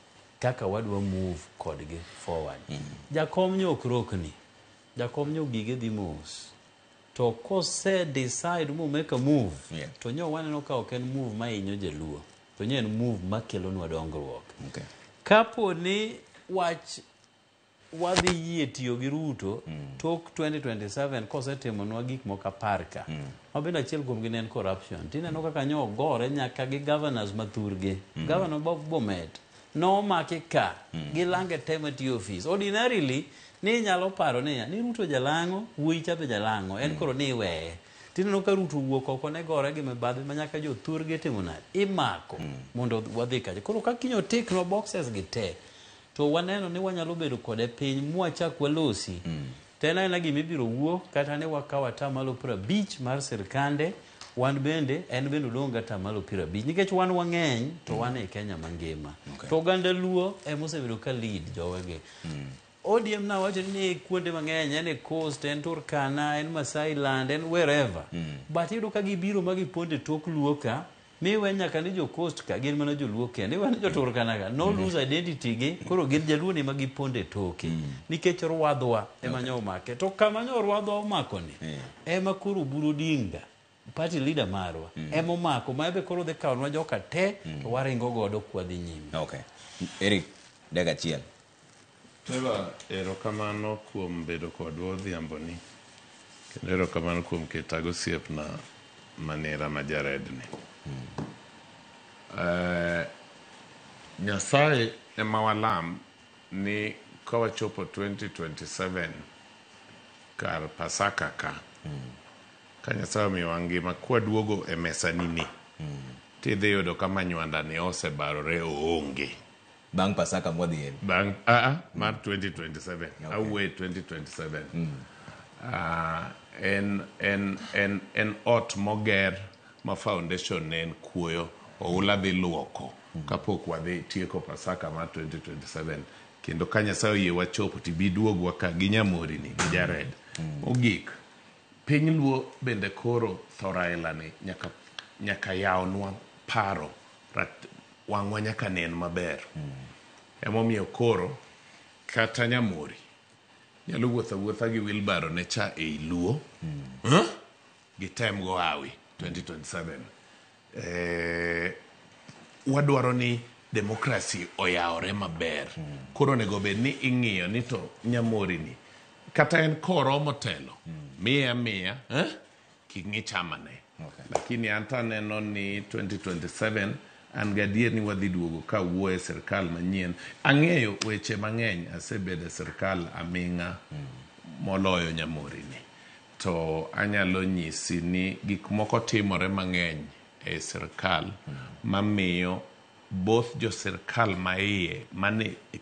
[SPEAKER 14] kaka wadwa move kodgi forward. Jakom nyo ok rokni. Jakom nyo gige dhi mos. To kose decide mo make a move, to nyo waneno ka ok en move ma hinyo jaluo. To nyo en move makelonwa dongruok. Kapo ni wach wadhi yie tiyo gi Ruto tok 2027 kosetimonwa gik moko 10 ka. Ma bende achiel kuomgi ne en corruption. Tineno kaka nyo ogore nyaka gi governors mathurgi. Governor Bob Bomet nomaki ka gi lange te matiyo ofis. Ordinarily ni inyalo paro niya ni Ruto jalang'o, wuoyi cha be jalang'o, en koro ni iweye. Tineno ka Ruto wuok oko ne gore gi mibadhi ma nyaka jothurgi timo nade? Imako mondo wadhi kacha. Koro ka kiny otiknwa boxes gi te, to waneno ni wanyalo bedo kode piny mwachak walosi. To en aena gima ibiro wuo kata ne wakawo atamalo 50 mar sirkande, wan bende en bende odong' gi atamalo 50 nikech wan wang'eny to wan e Kenya mangima. To oganda Luo ema osebedo ka lead jowegi. ODM nawacho ni kuonde mang'eny, en e Coast, en Turkana, en Masai Land, en wherever. But iyudo ka gibiro ma gipondo e tok Luo ka, miwe nyaka ni jo Coast ka gin mana joluo kende, iwe ni jo Turkana ka no lose identity gi, koro gin jaluo ni ma gipondo e toke. Nikech rwadhwa ema nyo omake. To kama nyo rwadhwa omako ni, ema koro Oburu Odinga, party leader marwa, ema omako, ma ebe koro dhi kawonwa joka te, to waringo godo kwadhi nyime.
[SPEAKER 1] Okay. Eric, dakika achiel.
[SPEAKER 4] Trevor, erokamano kuom bedo kodwa odhiamboni. Kendo erokamano kuom keta gosiepna manera ma Jared ni. Nyasaye ema walam ni kawachopo 2027 kar Pasaka ka, ka Nyasaye omiyowa ngima kwaduogo e mesani ni, tidhi yudo ka manywanda ni osebarore oonge.
[SPEAKER 1] Bang' Pasaka mwadhi
[SPEAKER 4] Bang' mar 2027. Awuoye 2027. En ot moger ma foundation ne en kuoyo, oula dhi luoko kapok wadhi tieko Pasaka mar 2027. Kendo ka Nyasaye oyie wachopo tibi duogwa ka gi Nyamori ni gi Jared. Mogik, piny Luo bende koro tho Raila ni nyaka yawnwa paro, wang'wa nyaka nen maber. Emomiyo koro kata Nyamori nyalo wuotho awuotha gi wheelbarrow ne cha ei Luo, gitem go hawi 2027. Wadwaro ni demokrasi oyawre maber. Koro onego bed ni ing'iyo ni to Nyamori ni kata en koromo telo, miye amiya, kik ng'i chamane. Lakini an to aneno ni 2027 an gadier ni wadhi duogo ka wuoyo e sirkal manyien. Ang'eyo weche mang'eny, asebedo e sirkal aming'a moloyo Nyamori ni. To anyalo nyisi ni gik moko timore mang'eny e sirkal mamiyo both jo sirkal maiye mane e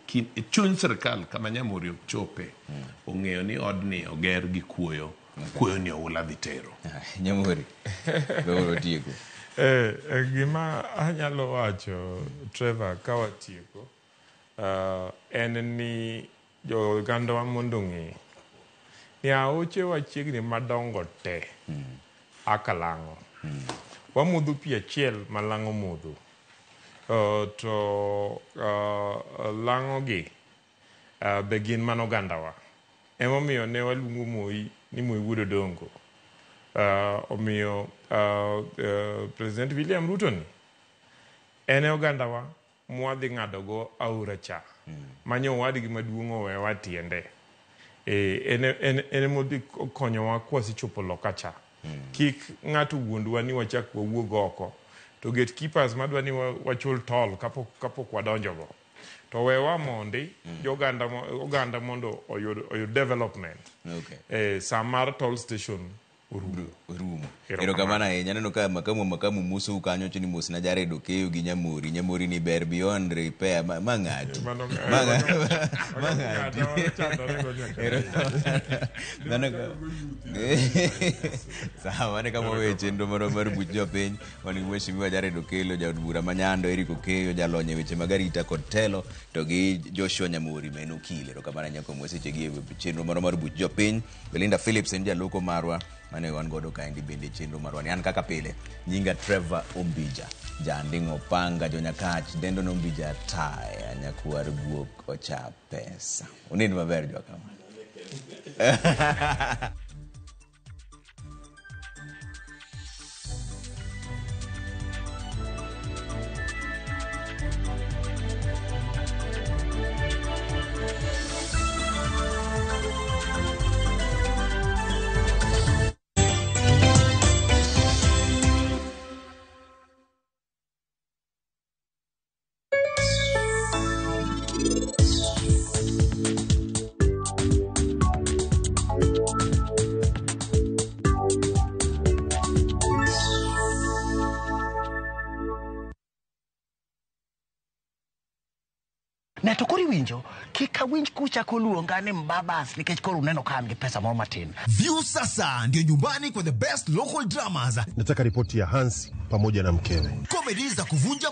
[SPEAKER 4] chuny sirkal kama Nyamori ok chope ong'eyo ni odni oger gi kuoyo, kuoyo ni oula dhi tero.
[SPEAKER 1] Nyamori, be tieko.
[SPEAKER 3] Gima anyalo wacho Trevor ka watieko en ni jo ogandawa mondo ong'e ni aochewa chiegni madongo te aka lang'o. Wamodho pi achiel ma lang'o modho. To lang'o gi be gin mana ogandawa. Emomiyo ne waluongo Moi ni Moi wuod Odongo. Omiyo President William Ruto ni en e ogandawa mwadhi ng'adogo aora cha manyo owadgi maduong' owewa tiende. En emodhi konyowa kwasechopo loka cha. Kik ng'ato wuondwa ni wachak wawuog oko to gatekeepers madwa ni wachul toll kapok wadonjogo to wewa mondi joganda oganda mondo oyud development. Saa mar toll station
[SPEAKER 1] orumo. Erokamano ahinya. Aneno ka makamu mosou kanyo wacho ni mosna Jared Okeyo gi Nyamori. Nyamori ni ber beyond repair. Ma ng'ati. Ma ng'ati. Sawa, mano e kama waweyo chenro marwa mar buch jopiny. Wan gi Mheshimiwa Jared Okello, jaod bura ma Nyando, Eric Okeyo, jalony e weche mag arita kod telo, to gi Joshua Nyamori ma en okil. Erokamano ahinya kuom sechegi e chenro marwa mar buch jopiny. Belinda Phillips en jaloko marwa mane wan godo kaendi bende chenro marwa ni. An kaka pile, nyinga Trevor Ombija, janding'o panga jonyakach, dendo nombija taya, nyakwar guok ocha pesa. Unind maber jokama.
[SPEAKER 7] Ne to koro iwinjo, kik awinj kuchako luonga ni mbabas nikech koro uneno ka an gi pesa moro matin.
[SPEAKER 15] View sasa ndio nyumbani kwa the best local dramas.
[SPEAKER 17] Nataka ripoti ya Hans pamoja na mkewe.
[SPEAKER 15] Comedy za kuvunja